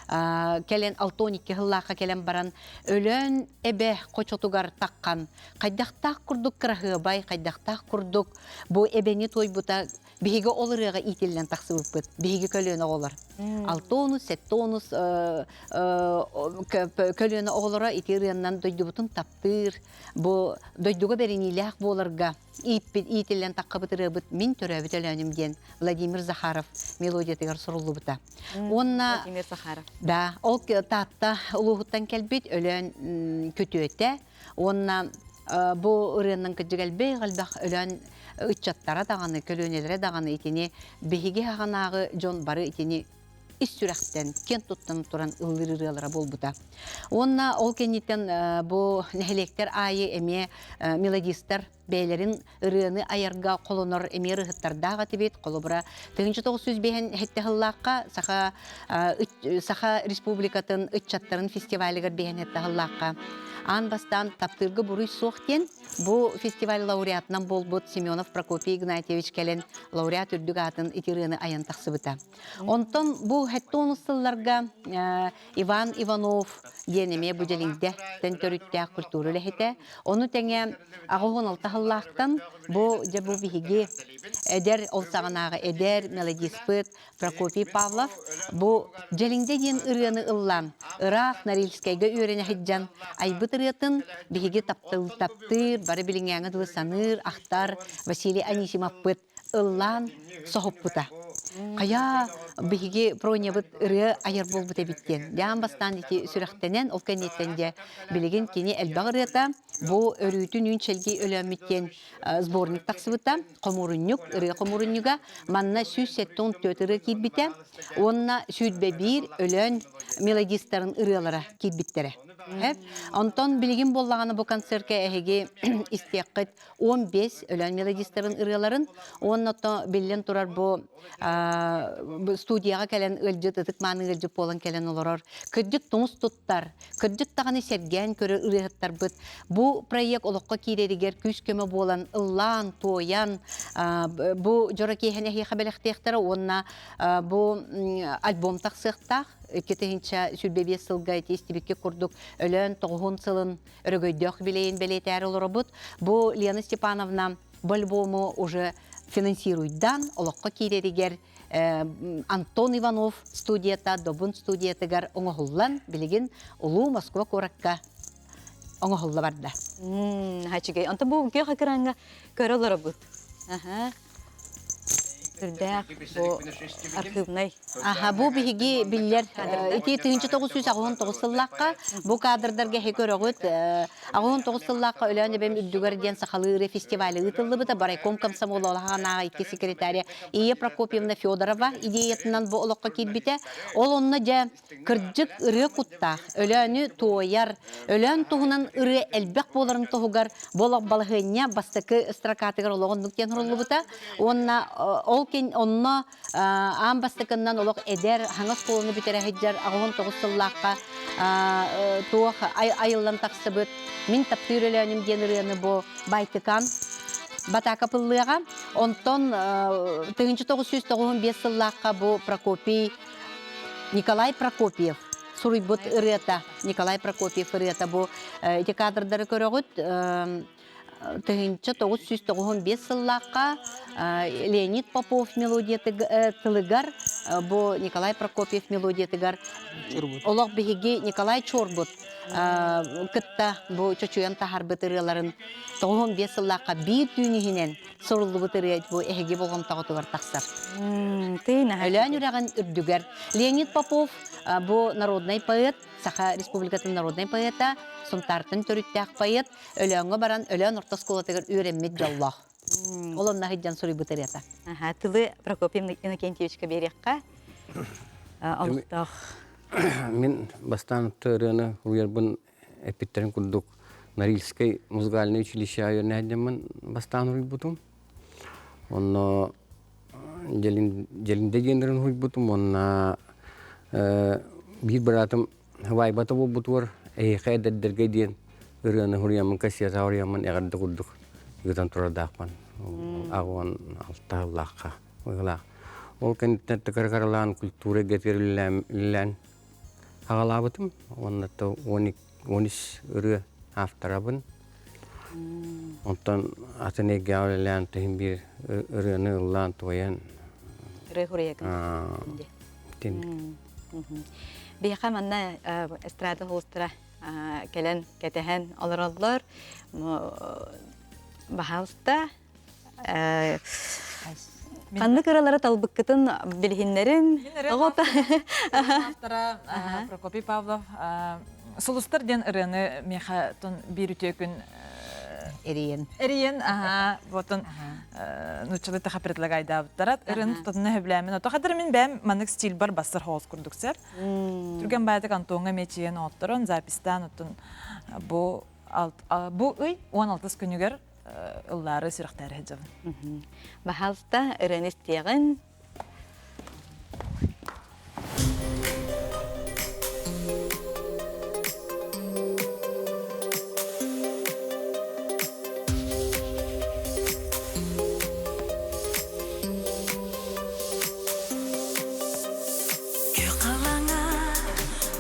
S6: кэлэн 62 сыллаахха кэлэн баран Өлөөн эбэ хочотугар таххан хайдахтаах курдук кыраһыабай, хайдахтаах курдук бу эбэни туойбута биһиги ол ырыаҕа иитиллэн тахсыбыппыт. Биһиги көлүөнэ оҕолор. Алтонус, сеттонус көлүөнэ оҕолоро ити ырыаннан дойдубутун таптыыр, бу дойдуга бэриниилээх буоларга ииппит иитиллэн таххабыт ырыабыт Мин төрөөбүт Өлөөнүм диэн Владимир Захаров мелодиятыгар суруллубута. Уонна
S1: Владимир Захаров.
S6: Да, ол Таатта улууһуттан кэлбит Өлөөн күтүөтэ уонна бу ырыаннан кырдьык элбэх элбэх Өлөөн ыччаттара даҕаны, көлүөнэлэрэ даҕаны итини биһиги хаҕанааҕы дьон бары итини ис сүрэхтэн киэн туттан туран ыллыыр ырыалара буолбута. Уонна ол кэнниттэн бу нэһилиэктэр аайы эмиэ мелодистар бэйэлэрин ырыаны айарга холонор эмиэ ырыһыттардаах этибит. Холобура, 1905 сыллаахха Саха Саха Республикатын ыччаттарын фестивалыгар биһэн сыллаахха аан бастаан таптыырга буруй суох диэн Бу фестиваль лауреатынан буолбут Семенов Прокопий Игнатьевич кэлэн лауреат үрдүк аатын ити ырыаны айан тахсыбыта. Онтон бу 70 сылларга Иван Иванов диэн эмиэ бу Дьэлиҥдэ төрүттээх культура үлэһитэ. Ону тэҥэ 86 сыллаахтан бу дьэ бу биһиги эдэр ол саҕанааҕы эдэр мелодиспыт Прокопий Павлов бу Дьэлиҥдэ диэн ырыаны ыллаан, ыраах Норильскайга үөрэнэ сылдьан айбыт ырыатын биһиги таптал таптыыр, бары билиҥҥээҥҥэ дылы саныыр, ахтар Василий Анисимовпыт ыллаан соһуппута. Хайа биһиги Пронябыт ырыа айар буолбут эбит диэн. Дьаан бастаан ити сүрэхтэнэн, ол кэнниттэн дьэ билигин кини элбэх ырыата бу өрүүтүн үүн чэлгий өлөөммүт диэн сборник тахсыбыта. Хомуурунньук, ырыа хомуурунньуга манна 174 ырыа киирбитэ уонна 121 Өлөөн мелодистарын ырыалара киирбиттэрэ. Онтон билигин буоллаҕына бу концертка эһиги истиэххит 15 Өлөөн мелодистарын ырыаларын уонна то биллэн турар бу студияҕа кэлэн ыалдьыт ытык мааны ыалдьыт буолан кэлэн олорор кырдьык тумус туттар кырдьык даҕаны сэргээн көрөр ырыаһыттарбыт бу проект олоххо киирэригэр күүс-көмө буолан ыллаан туойан бу дьоро киэһэни эһиэхэ бэлэхтиэхтэрэ уонна бу альбом тахсыахтаах 2025 сылга ити истибикки курдук Өлөөн тоҕуһун сылын өрөгөйдөөх юбилейин бэлиэтээри олоробут. Бу Лена Степановна бу альбому уже финансируйдан олоххо киирэригэр Антон Иванов студията, Добун студиятыгар оҥоһуллан билигин улуу Москва куоракка оҥоһулла барда.
S1: Хачыгай. Онтон бу күөх экраҥҥа көрө олоробут. Аха. Сүрдээх бу архивнай.
S6: Аха, бу биһиги биллэр ити 1989 сыллаахха бу кадрдарга эһи көрөҕүт 89 сыллаахха Өлөөн эбэм үрдүгэр диэн сахалыы ырыа фестивалі ыытыллыбыта Барайком комсомола улахан икки секретаря Ия Прокопьевна Федорова идеятынан бу олоххо киирбитэ. Ол онно дьэ Кырдьык ырыа куттаах, Өлөөнү туойар, Өлөөн туһунан ырыа элбэх буоларын туһугар бу олох балаһыанньа бастакы строкатыгар олох оннук диэн суруллубута. Уонна ол кин онно аан бастакыннан олох эдэр, хаҥас оскуоланы бүтэрэ сылдьар 89 сыллаахха туох айыллан тахсыбыт Мин таптыыр Өлөөнүм диэн ырыаны бу Байтыкан Батака пыллыаҕа. Онтон 1995 сыллаахха бу Прокопий Николай Прокопьев суруйбут ырыата, Николай Прокопьев ырыата бу ити кадрдары көрөҕүт 1995 сыллаахха Леонид Попов мелодиятыгар тылыгар бу Николай Прокопьев мелодиятыгар олох биһиги Николай Чорбут кытта бу чочуйан таһарбыт ырыаларын 95 сыллаахха биир түүн иһинэн суруллубут ырыа бу эһиги болҕомтоҕутугар тахсар. Өлөөн үрэҕин үрдүгэр Леонид Попов бу народнай поэт, Саха Республикатын народнай поэта, Сунтаартан төрүттээх поэт, Өлөөҥҥө баран Өлөөн орто оскуолатыгар үөрэммит дьоллоох. Ол онно сылдьан суруйбут ырыата.
S1: Тылы Прокопий Иннокентьевичка биэриэххэ. Олохтоох.
S7: Мин бастаан ырыаны уруйарбын эппиттэрин курдук Норильскай музыкальнай училище үөрэнээдьэммин бастаан уруйбутум. Онно Дьэлиндэ диэннэрин уһуйбутум уонна биир быраатым Вайбата буолбутугар эһиэхэ эдэрдэргэ диэн ырыаны уруйаммын кассета уруйаммын эҕэрдэ курдук ыытан турардаахпын. Аҕуон алта сыллаахха ыһылаах. Ол кэнниттэн кыралаан культура эйгэтигэр үлэлээн аҕалаабытым уонна 13 ырыа авторабын. Онтон атын эйгэҕэ үлэлээн иһин биир ырыаны ыллаан туойан
S1: Ырыа хуруйагын. Биһиэхэ манна эстрада холустара кэлэн кэтэһэн олороллор. Баһаалыста Ханнык ыралары талбыккытын билиһиннэрин. Оҕото.
S8: Автора Прокопий Павлов Сулустар диэн ырыаны миэхэ тон биир үтүө күн
S6: Эриен.
S8: Эриен, аха, вот он нуччалыы таха предлагайдаабыттара. Ырыаны тутатына сөбүлээмин. Ото хадыр мин бэйэм маннык стильбар бассар хоос курдук сэр. Түргэн баайдык Антоҥҥа мечийэн оотторон, запистаан оттон бу бу ый 16 күнүгэр ыллаары сүрэхтээри сылдьабын.
S1: Баһаалыста ырыаны истиэҕин.
S9: Күөх халаҥа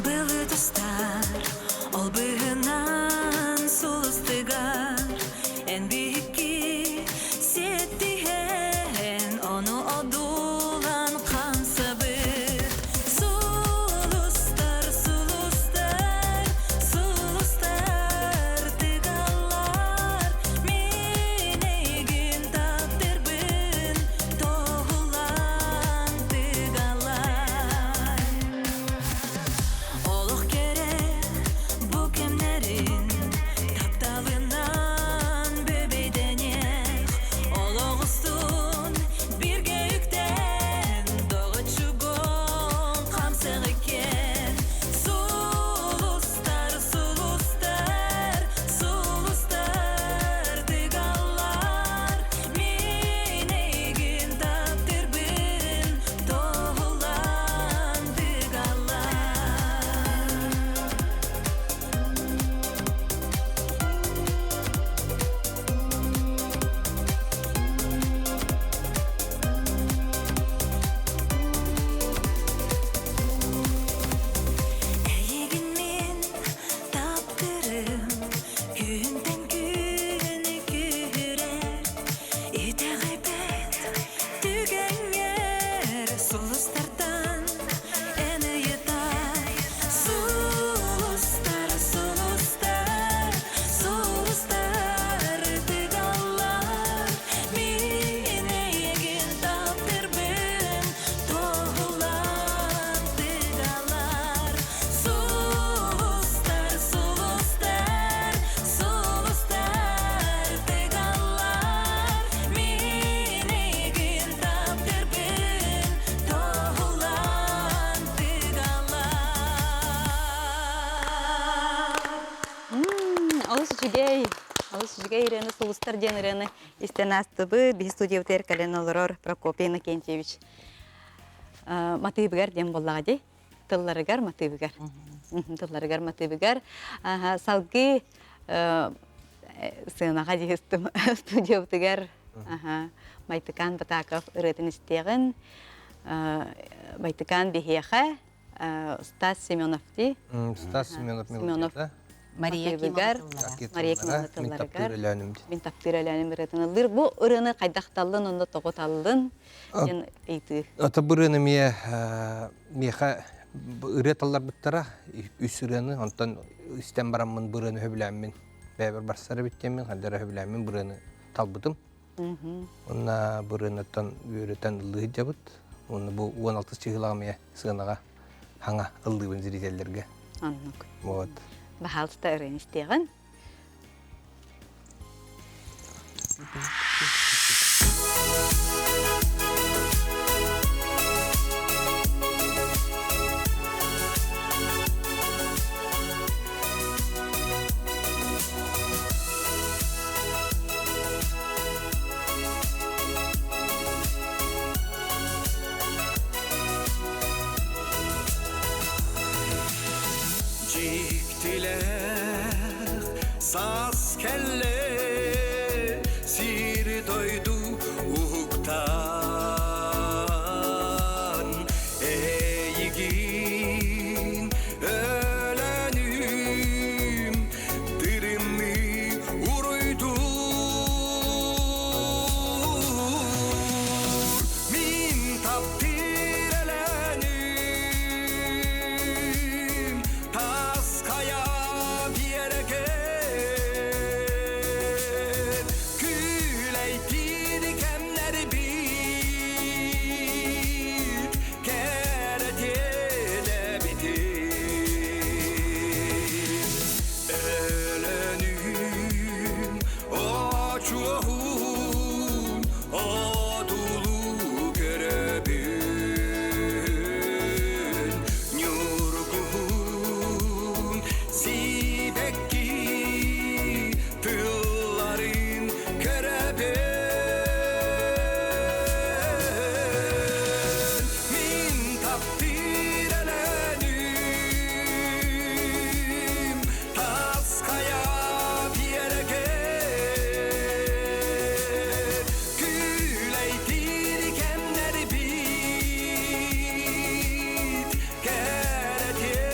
S9: былыт устар, ол быһынан сулустыгар эн биһикки сиэттиһэн ону одуулан хамсабыт. Сулустар, сулустар, сулустар тыгаллар, мин эйигин таптырбын тоһулан тыгаллар. Олох кэрэ.
S1: үчүгэй, олус үчүгэй ырыаны Сулустар диэн ырыаны истэн аастыбыт. Биһи студиябытыгар кэлэн олорор Прокопий Иннокентьевич матыыбыгар диэн буоллаҕа дии. Тылларыгар матыыбыгар. Тылларыгар матыыбыгар. Салгыы сыанаҕа дии студиябытыгар Майтыкаан Батаков ырыатын истиэҕин. Майтыкаан биһиэхэ Стас Семенов дии.
S10: Стас Семенов
S1: Семенов
S6: Мария
S1: Кимовна Мария Кимовна
S10: Мин таптыыр өлөөнүм.
S1: Мин таптыыр өлөөнүм ырыатын ыллыыр. Бу ырыаны хайдах таллын, онно тоҕо таллын диэн ыйытыы.
S10: Ата бу ырыаны миэ миэхэ ырыа талларбыттара үс ырыаны, онтон истэн бараммын бу ырыаны сөбүлээммин бэйэбэр барсар эбит диэммин, хайдах эрэ сөбүлээммин бу ырыаны талбытым. Уонна бу ырыанаттан үөрэтэн ыллыы сылдьабыт. Уонна бу 16 чыһыылаах эмиэ сыанаҕа хаҥа ыллыыбын зрителлэргэ.
S1: Оннук.
S10: Вот.
S1: Баһаалыста ырыаны истиэҕин.
S9: Дьиктилээх саас кэллэ сири-дойду уһуктан эйигин өлөнүм Тырымныы уруйдуур Мин таптыыр элэним Тас хайа биэрэгэ Күлэйтиир кэмнэрбит Кэрэтиэлэбитин Өлөнүм очуоһун одулуу көрөбүн Ньургуһун сибэкки тылларын көрөбүн Мин таптыыр өлөнүм Тас хайа биэрэгэ Күүлэйдиир кэмнэрбит Кэрэтиэлэбитин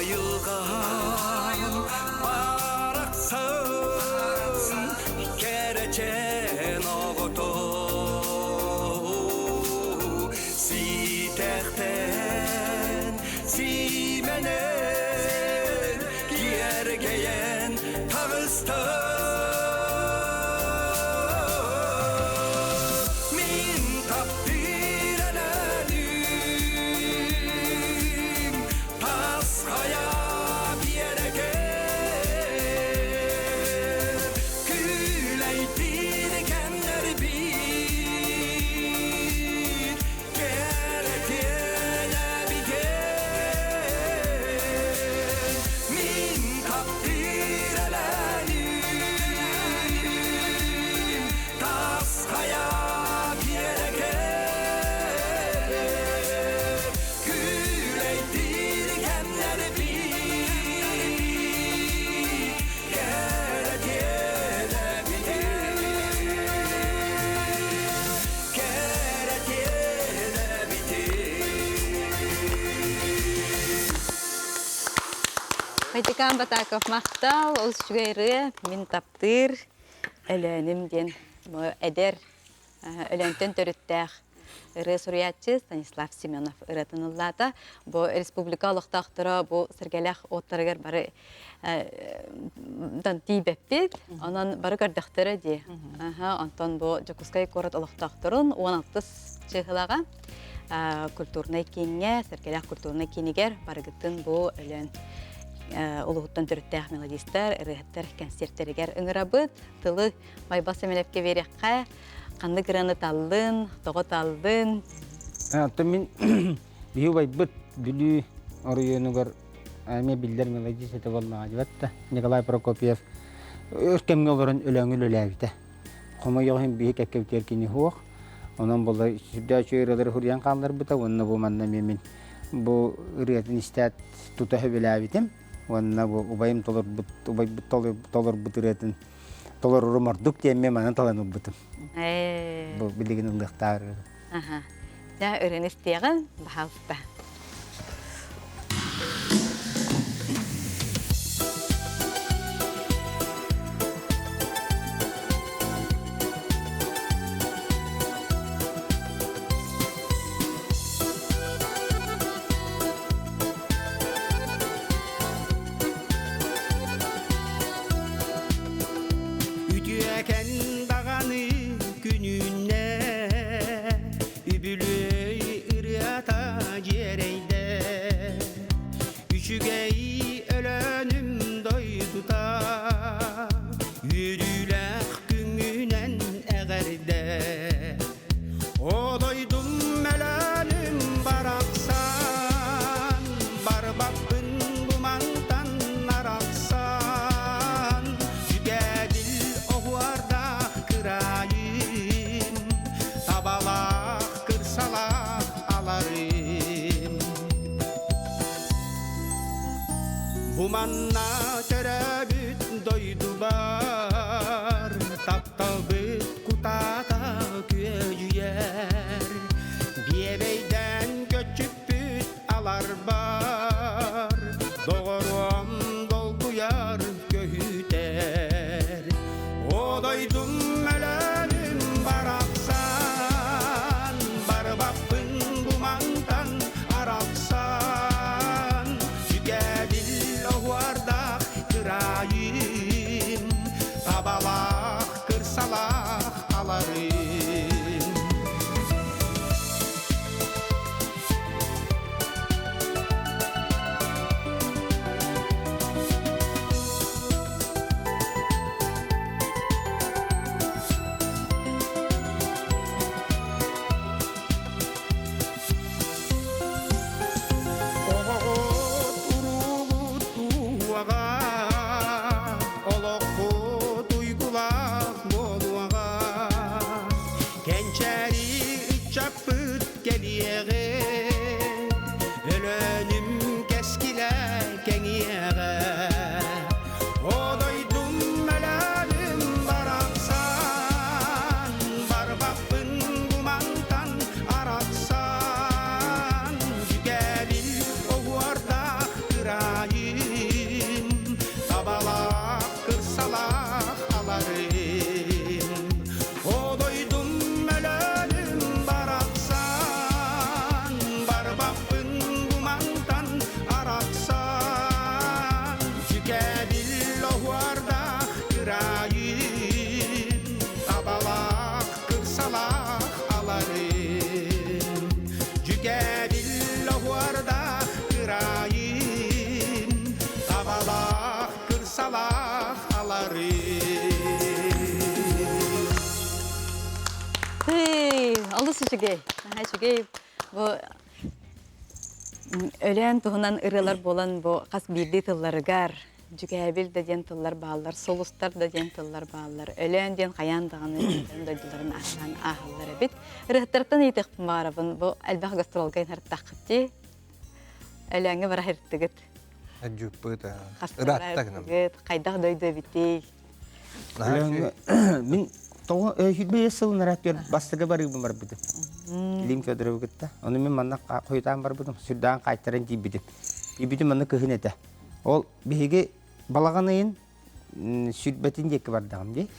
S9: Айылҕам барахсан кэрэчээн оҕото Ситэхтэн сиимэнэн киэргэйэн таҕыста Мин таптыыр өлөнүм тас хайа биэрэгэ Күлэйдиир кэмнэрбит Мин таптыыр элэним тас хайа биэрэгэ Күлэйдиир кэмнэрбит
S1: Майтыкаан Батаков махтал, олус үчүгэй ырыа, мин таптыыр Өлөөнүм диэн эдэр Өлөөнтөн төрүттээх. Ырыа суруйааччы Станислав Семенов ырыатын ыллаата. Бу республика олохтоохторо бу сэргэлээх уоттарыгар бары тиийбэппит. Онон бары көрдөхтөрө дии. Онтон бу Дьокуускай куорат олохтоохторун 16 чыһылаҕа культурнай кииҥҥэ, Сэргэлээх культурнай киинигэр барыгытын бу Өлөөн улууһуттан төрүттээх мелодистар, ырыаһыттар кэнсиэртэригэр ыҥырабыт. Тылы Байбал Сэмэнэпкэ биэриэххэ. Ханнык ырыаны таллын, тоҕо таллын?
S11: Оттон мин биһи убайбыт Бүлүү оройуонугар эмиэ биллэр мелодист этэ буоллаҕа дибэт да Николай Прокопьев өр кэмҥэ олорон өлөөҥү үлэлээбитэ. Хомойуох иһин биһи кэккэбитигэр кини суох. Онон буолла сүрдээх үчүгэй ырыалары суруйан хаалларбыта уонна бу манна эмиэ мин бу ырыатын истээт тута сөбүлээбитим уонна бу убайым толорбут убайбыт толорбут ырыатын толорорум ордук диэн мен манан талан ылбытым. Бу билигин ыллыахтаар ырыа.
S1: Аха. Дьэ, ырыаны истиэҕин, баһаалыста.
S9: Үтүөкэн даҕаны күнүнэ Үбүлүөй ырыата дьиэрэйдэ Үчүгэй Өлөөнүм дойдута Үөрүүлээх күҥҥүнэн эҕэрдэ О дойдум Өлөөнүм барахсан Барбаппын бу мантан арахсан Дьүгээбил оһуордаах кыраайым Табалаах кырсалаах аларым Бу манна төрөөбүт дойдубар Тапталбыт кутаата күөдьүйэр Биэбэйдээн көччүппүт аларбар Доҕоруом долгуйар көһүтэр О дойдум мөлөөнүм барахсан Барбаппын бу мантан арахсан Сүгэбил оһуордаах кыраайым Табалаах кырсалаах аларым Оҕоҕут уруулут туһуоҕа, олоххут уйгулаах буолуоҕа. Кэнчээри ыччаппыт кэлиэҕи, Өлөөнүм кэскилэ кэҥиэҕэ. О дойдум Өлөөнүм барахсан, барбаппын бу мантан арахсан. Дьүкээбил оһуордаах кыраайым, табалаах кырсалаах аларым. О дойдум Өлөөнүм барахсан, барбаппын бу мантан арахсан. Дьүкээбил оһуордаах кыраайым, табалаах кырсалаах аларым. Дьүкээбил оһуордаах кыраайым, табалаах кырсалаах аларым.
S1: Хый, олус үчүгэй. Наһаа үчүгэй. Бу Өлөөн туһунан ырыалар буолан бу хас биирдии тылларыгар дьүкээбил да диэн тыллар бааллар, сулустар да диэн тыллар бааллар. Өлөөн диэн хайаан даҕаны дойдуларын ааттаан ааһаллар эбит. Ырыһыттартан ыйытыахпын баҕарабын, бу элбэх гастролга инһартаххыт дии. Өлөөҥҥө бара сырыттыгыт.
S10: Дьүппүт ыраатта гынан.
S1: Хайдах дойду эбитий?
S11: Мин тоҕо 25 сыл нарааттыгар бастакы барыыбын барбытым. Илим Федоровы кытта. Ону мин манна хойутаан барбытым, сүрдээн хаайтаран тиийбитим. Тиийбитим манна кыһын этэ. Ол биһиги балаҕан ыйын сүрбэтин диэки бардаҕым дии.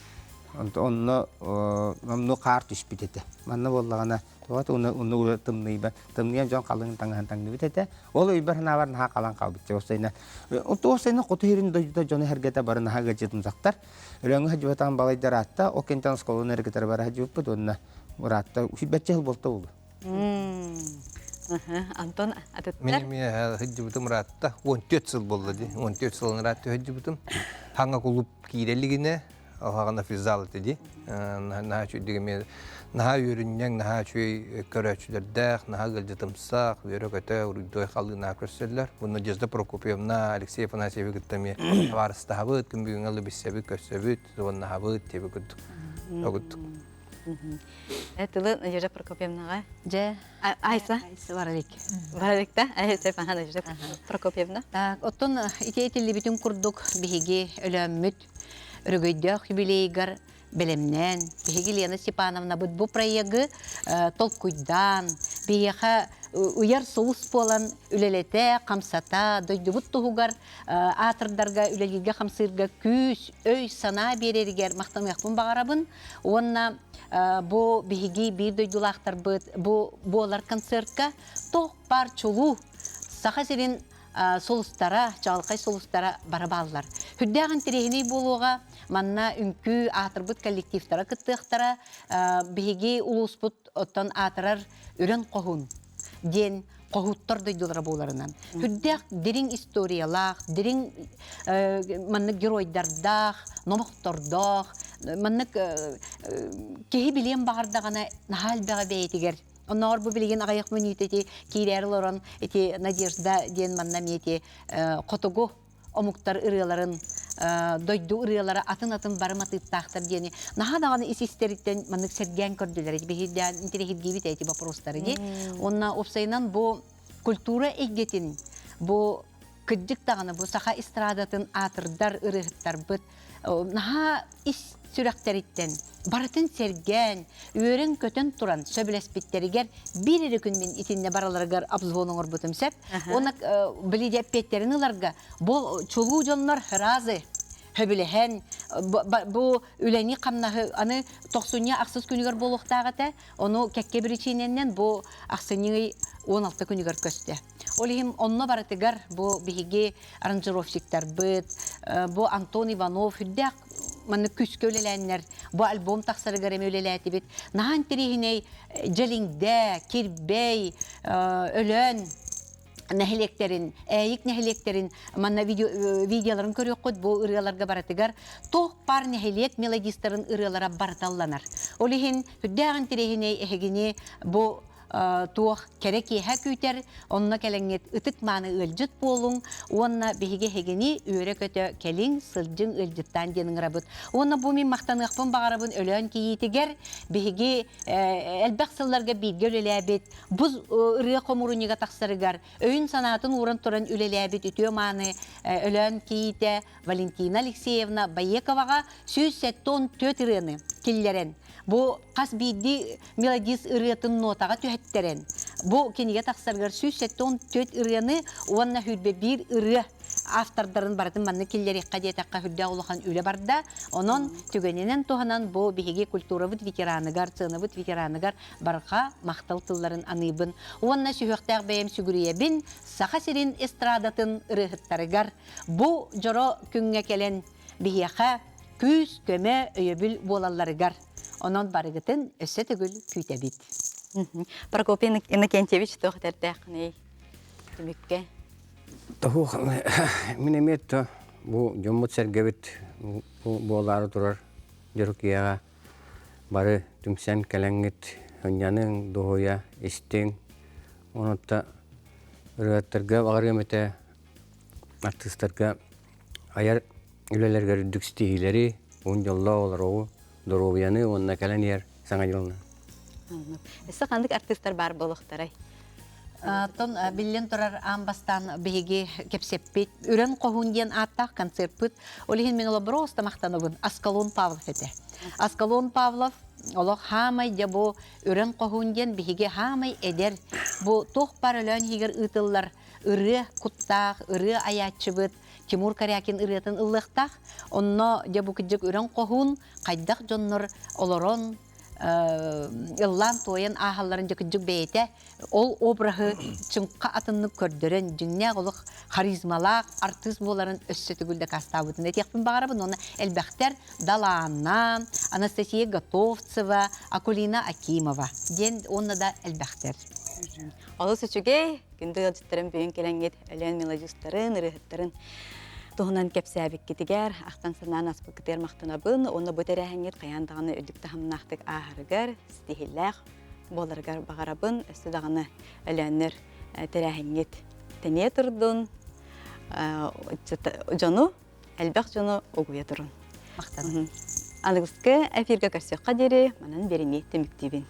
S11: Онно онно хаар түспүт этэ. Манна буоллаҕына Вот уну уну тымныйба тымныйан дьон халыҥ таҥаһын таҥныбыт этэ. Ол өйбөр санаабар наһаа халан хаалбыт. Осайна осайна хоту иһирин дойдута дьону эргэтэ бары наһаа ыалдьытымсахтар. Өлөөҥҥө сылдьыбатаҕым балайдар аатта, ол кэнниттэн оскуоланы эргитэр бара сылдьыбыппыт уонна ыраатта сүүрбэччэ сыл буолта буолуо.
S1: Антон атыттар?
S10: Мин эмиэ сылдьыбытым ыраатта. 14 сыл буолла дии. 14 сылын ыраатта сылдьыбытым. Хаҥа кулууп киирэ илигинэ Алһаҕына физзал этэ дии. Наһаа үчүгэй эмиэ наһаа үөрүнньэҥ, наһаа үчүгэй көрөөччүлэрдээх, наһаа ыалдьытымсах, үөрэ-көтө, уруйдуой халыы наһаа көрсөллөр. Бу Надежда Прокопьевна, Алексей Афанасьевы кытта эмиэ табаарыстаһабыт, күн бүгүҥҥэ ылы билсэбит, көрсөбүт, уоннаһабыт диэби курдук. Огуттук.
S1: Тылы Надежда Прокопьевнаҕа.
S6: Дьэ,
S1: Айса.
S6: Баралик.
S1: Баралик да? Айса Надежда Прокопьевна.
S6: Так, оттон ити этиллибитин курдук биһиги өлөөммүт өрөгөйдөөх юбилейгар бэлэмнээн, биһиги Лена Степановнабыт бу проегы толкуйдаан, биһиэхэ ыйар сулус буолан үлэлэтэ, хамсата, дойдубут туһугар аатырдарга, үлэлииргэ, хамсыырга күүс, өй, санаа биэрэригэр махтаныахпын баҕарабын. Уонна бу биһиги биир дойдулаахтарбыт бу буолар концертка туох баар чулуу Саха сирин сулустара, чаҕылхай сулустара бары бааллар. Үрдээх интэриэһинэй буолуоҕа, манна үҥкүү аатырбыт коллективтара кыттыахтара, биһиги улууспут оттон аатырар Үрэн Хоһун диэн хоһууттар дойдулара буоларынан. Үрдээх дириҥ историялаах, дириҥ маннык геройдардаах, номохтордоох, маннык киһи билиэн баҕардаҕына наһаа элбэҕи бэйэтигэр Оннооҕор бу билигин аҕыйах мүнүүтэ ити киирээри олорон ити Надежда диэн манна эмиэ ити хотугу омуктар ырыаларын дойду ырыалара атын-атын бары матыыптаахтар диэни наһаа даҕаны ис истэриттэн маннык сэргээн көрдүлэр биһирдээн интэриэһиргиибит эти вопростары ди уонна уопсайынан бу культура эйгэтин бу кырдьык даҕаны бу саха эстрадатын аатырдар ырыаһыттарбыт наһаа ис сүрэхтэриттэн барытын сэргээн, үөрэн-көтөн туран сөбүлэспиттэригэр биир эрэ күн мин итиннэ бараларыгар обзвон оҥорбутум сөп. Уонна били эппиэттэрин ыларга бу чулуу дьоннор разы хөбүлэһэн бу үлэни хамнаһы аны тохсунньу ахсыс күнүгэр буолуохтаах этэ. Ону кэккэ биричиинэннэн бу ахсынньы 16 күнүгэр көстө. Ол иһин онно барытыгар бу биһиги аранжировщиктарбыт, бу Антон Иванов үрдээх маннык күүскэ үлэлээннэр бу альбом тахсарыгар эмиэ үлэлээтибит. Наһаа интэриэһинэй Дьэлиҥдэ, Кирбэй, Өлөөн нэһилиэктэрин, Ээйик нэһилиэктэрин манна видео, видеоларын көрүөххүт бу ырыаларга барытыгар туох баар нэһилиэк мелодистарын ырыалара барыталланар. Ол иһин үрдээх интэриэһинэй эһигини бу туох кэрэ киэһэ күүтэр, онно кэлэҥҥит ытык-мааны ыалдьыт буолуҥ уонна биһиги эһигини үөрэ-көтө кэлиҥ, сылдьыҥ, ыалдьыттаан диэн ыҥырабыт. Уонна бу мин махтаныахпын баҕарабын Өлөөн кийиитигэр биһиги элбэх сылларга бииргэ үлэлээбит, бу ырыа хомуурунньуга тахсарыгар өйүн-санаатын ууран туран үлэлээбит үтүө-мааны Өлөөн кийиитэ Валентина Алексеевна Боековаҕа 174 ырыаны киллэрэн, бу хас биирдии мелодист ырыатын нотаҕа түһэттэрэн, бу кинигэ тахсарыгар 174 ырыаны уонна 101 ырыа автордарын барытын маннык киллэриэххэ диэтэххэ сүрдээх улахан үлэ барда. Онон түгэнинэн туһанан бу биһиги культурабыт ветераныгар, сценабыт ветераныгар барҕа махтал тылларын аныыбын. Уонна сүһүөхтээх бэйэм сүгүрүйэбин Саха сирин эстрадатын ырыаһыттарыгар Бу дьоро күҥҥэ кэлэн биһиэхэ күүс-көмө, өйөбүл буолалларыгар. Онон барыгытын өссө төгүл күүтэбит.
S1: Прокопий Иннокентьевич туох этэрдээххиний түмүккэ?
S7: Тоһуох мин эмиэ то бу дьоммут-сэргэбит бу буолаары турар Дьөрүкүйэҕэ бары түмсэн кэлэҥҥит сынньаныҥ, дуоһуйа истиҥ. Онон ырыаттарга баҕарыам этэ артыыстарга айар үлэлэригэр үрдүк ситиһиилэри, уһун дьоллоох олоруу, доруобуйаны уонна кэлэн иһэр Саҥа дьылынан.
S1: Өссө ханнык артыыстар баар буолуохтарай?
S6: Оттон биллэн турар аан бастаан биһиги кэпсэппит Үрэн хоһуун диэн ааттаах концерппыт. Ол иһин мин олоброста махтанабын Аскалон Павлов этэ. Аскалон Павлов олох хаамай дьэ бу Үрэн хоһуун диэн биһиги хаамай эдэр бу туох баар Өлөөн иһигэр ыытыллар ырыа куттаах, ырыа айааччыбыт Тимур Корякин ырыатын ыллыахтаах. Онно дьэ бу кырдьык үрэн хоһуун хайдах дьоннор олорон, ыллаан туойан ааһалларын дьэ кырдьык бэйэтэ ол обраһы чыҥха атыннык көрдөрөн дьиҥнээх олох харизмалаах артыыс буоларын өссө төгүл дакаастаабытын этиэхпин баҕарабын уонна элбэхтэр Далаанна, Анастасия Готовцева, Акулина Акимова диэн уонна да элбэхтэр.
S1: Олус үчүгэй, күндү ыалдьыттарын бүгүн кэлэҥҥит Өлөөн мелодистарын, ырыаһыттарын туһунан кэпсээбиккитигэр, ахтан санаан аспыккытыгар махтанабын уонна бу тэрээһиҥҥит хайаан даҕаны үрдүк таһымнаахтык ааһарыгар, ситиһиилээх буоларыгар баҕарабын. Өссө даҕаны Өлөөннөр тэрээһиҥҥит тэнийэ турдун, дьону, элбэх дьону угуйа турун. Махтанабын. Аныгыскы эфиргэ көрсүөххэ диэри манан биэриини түмүктүүбүн.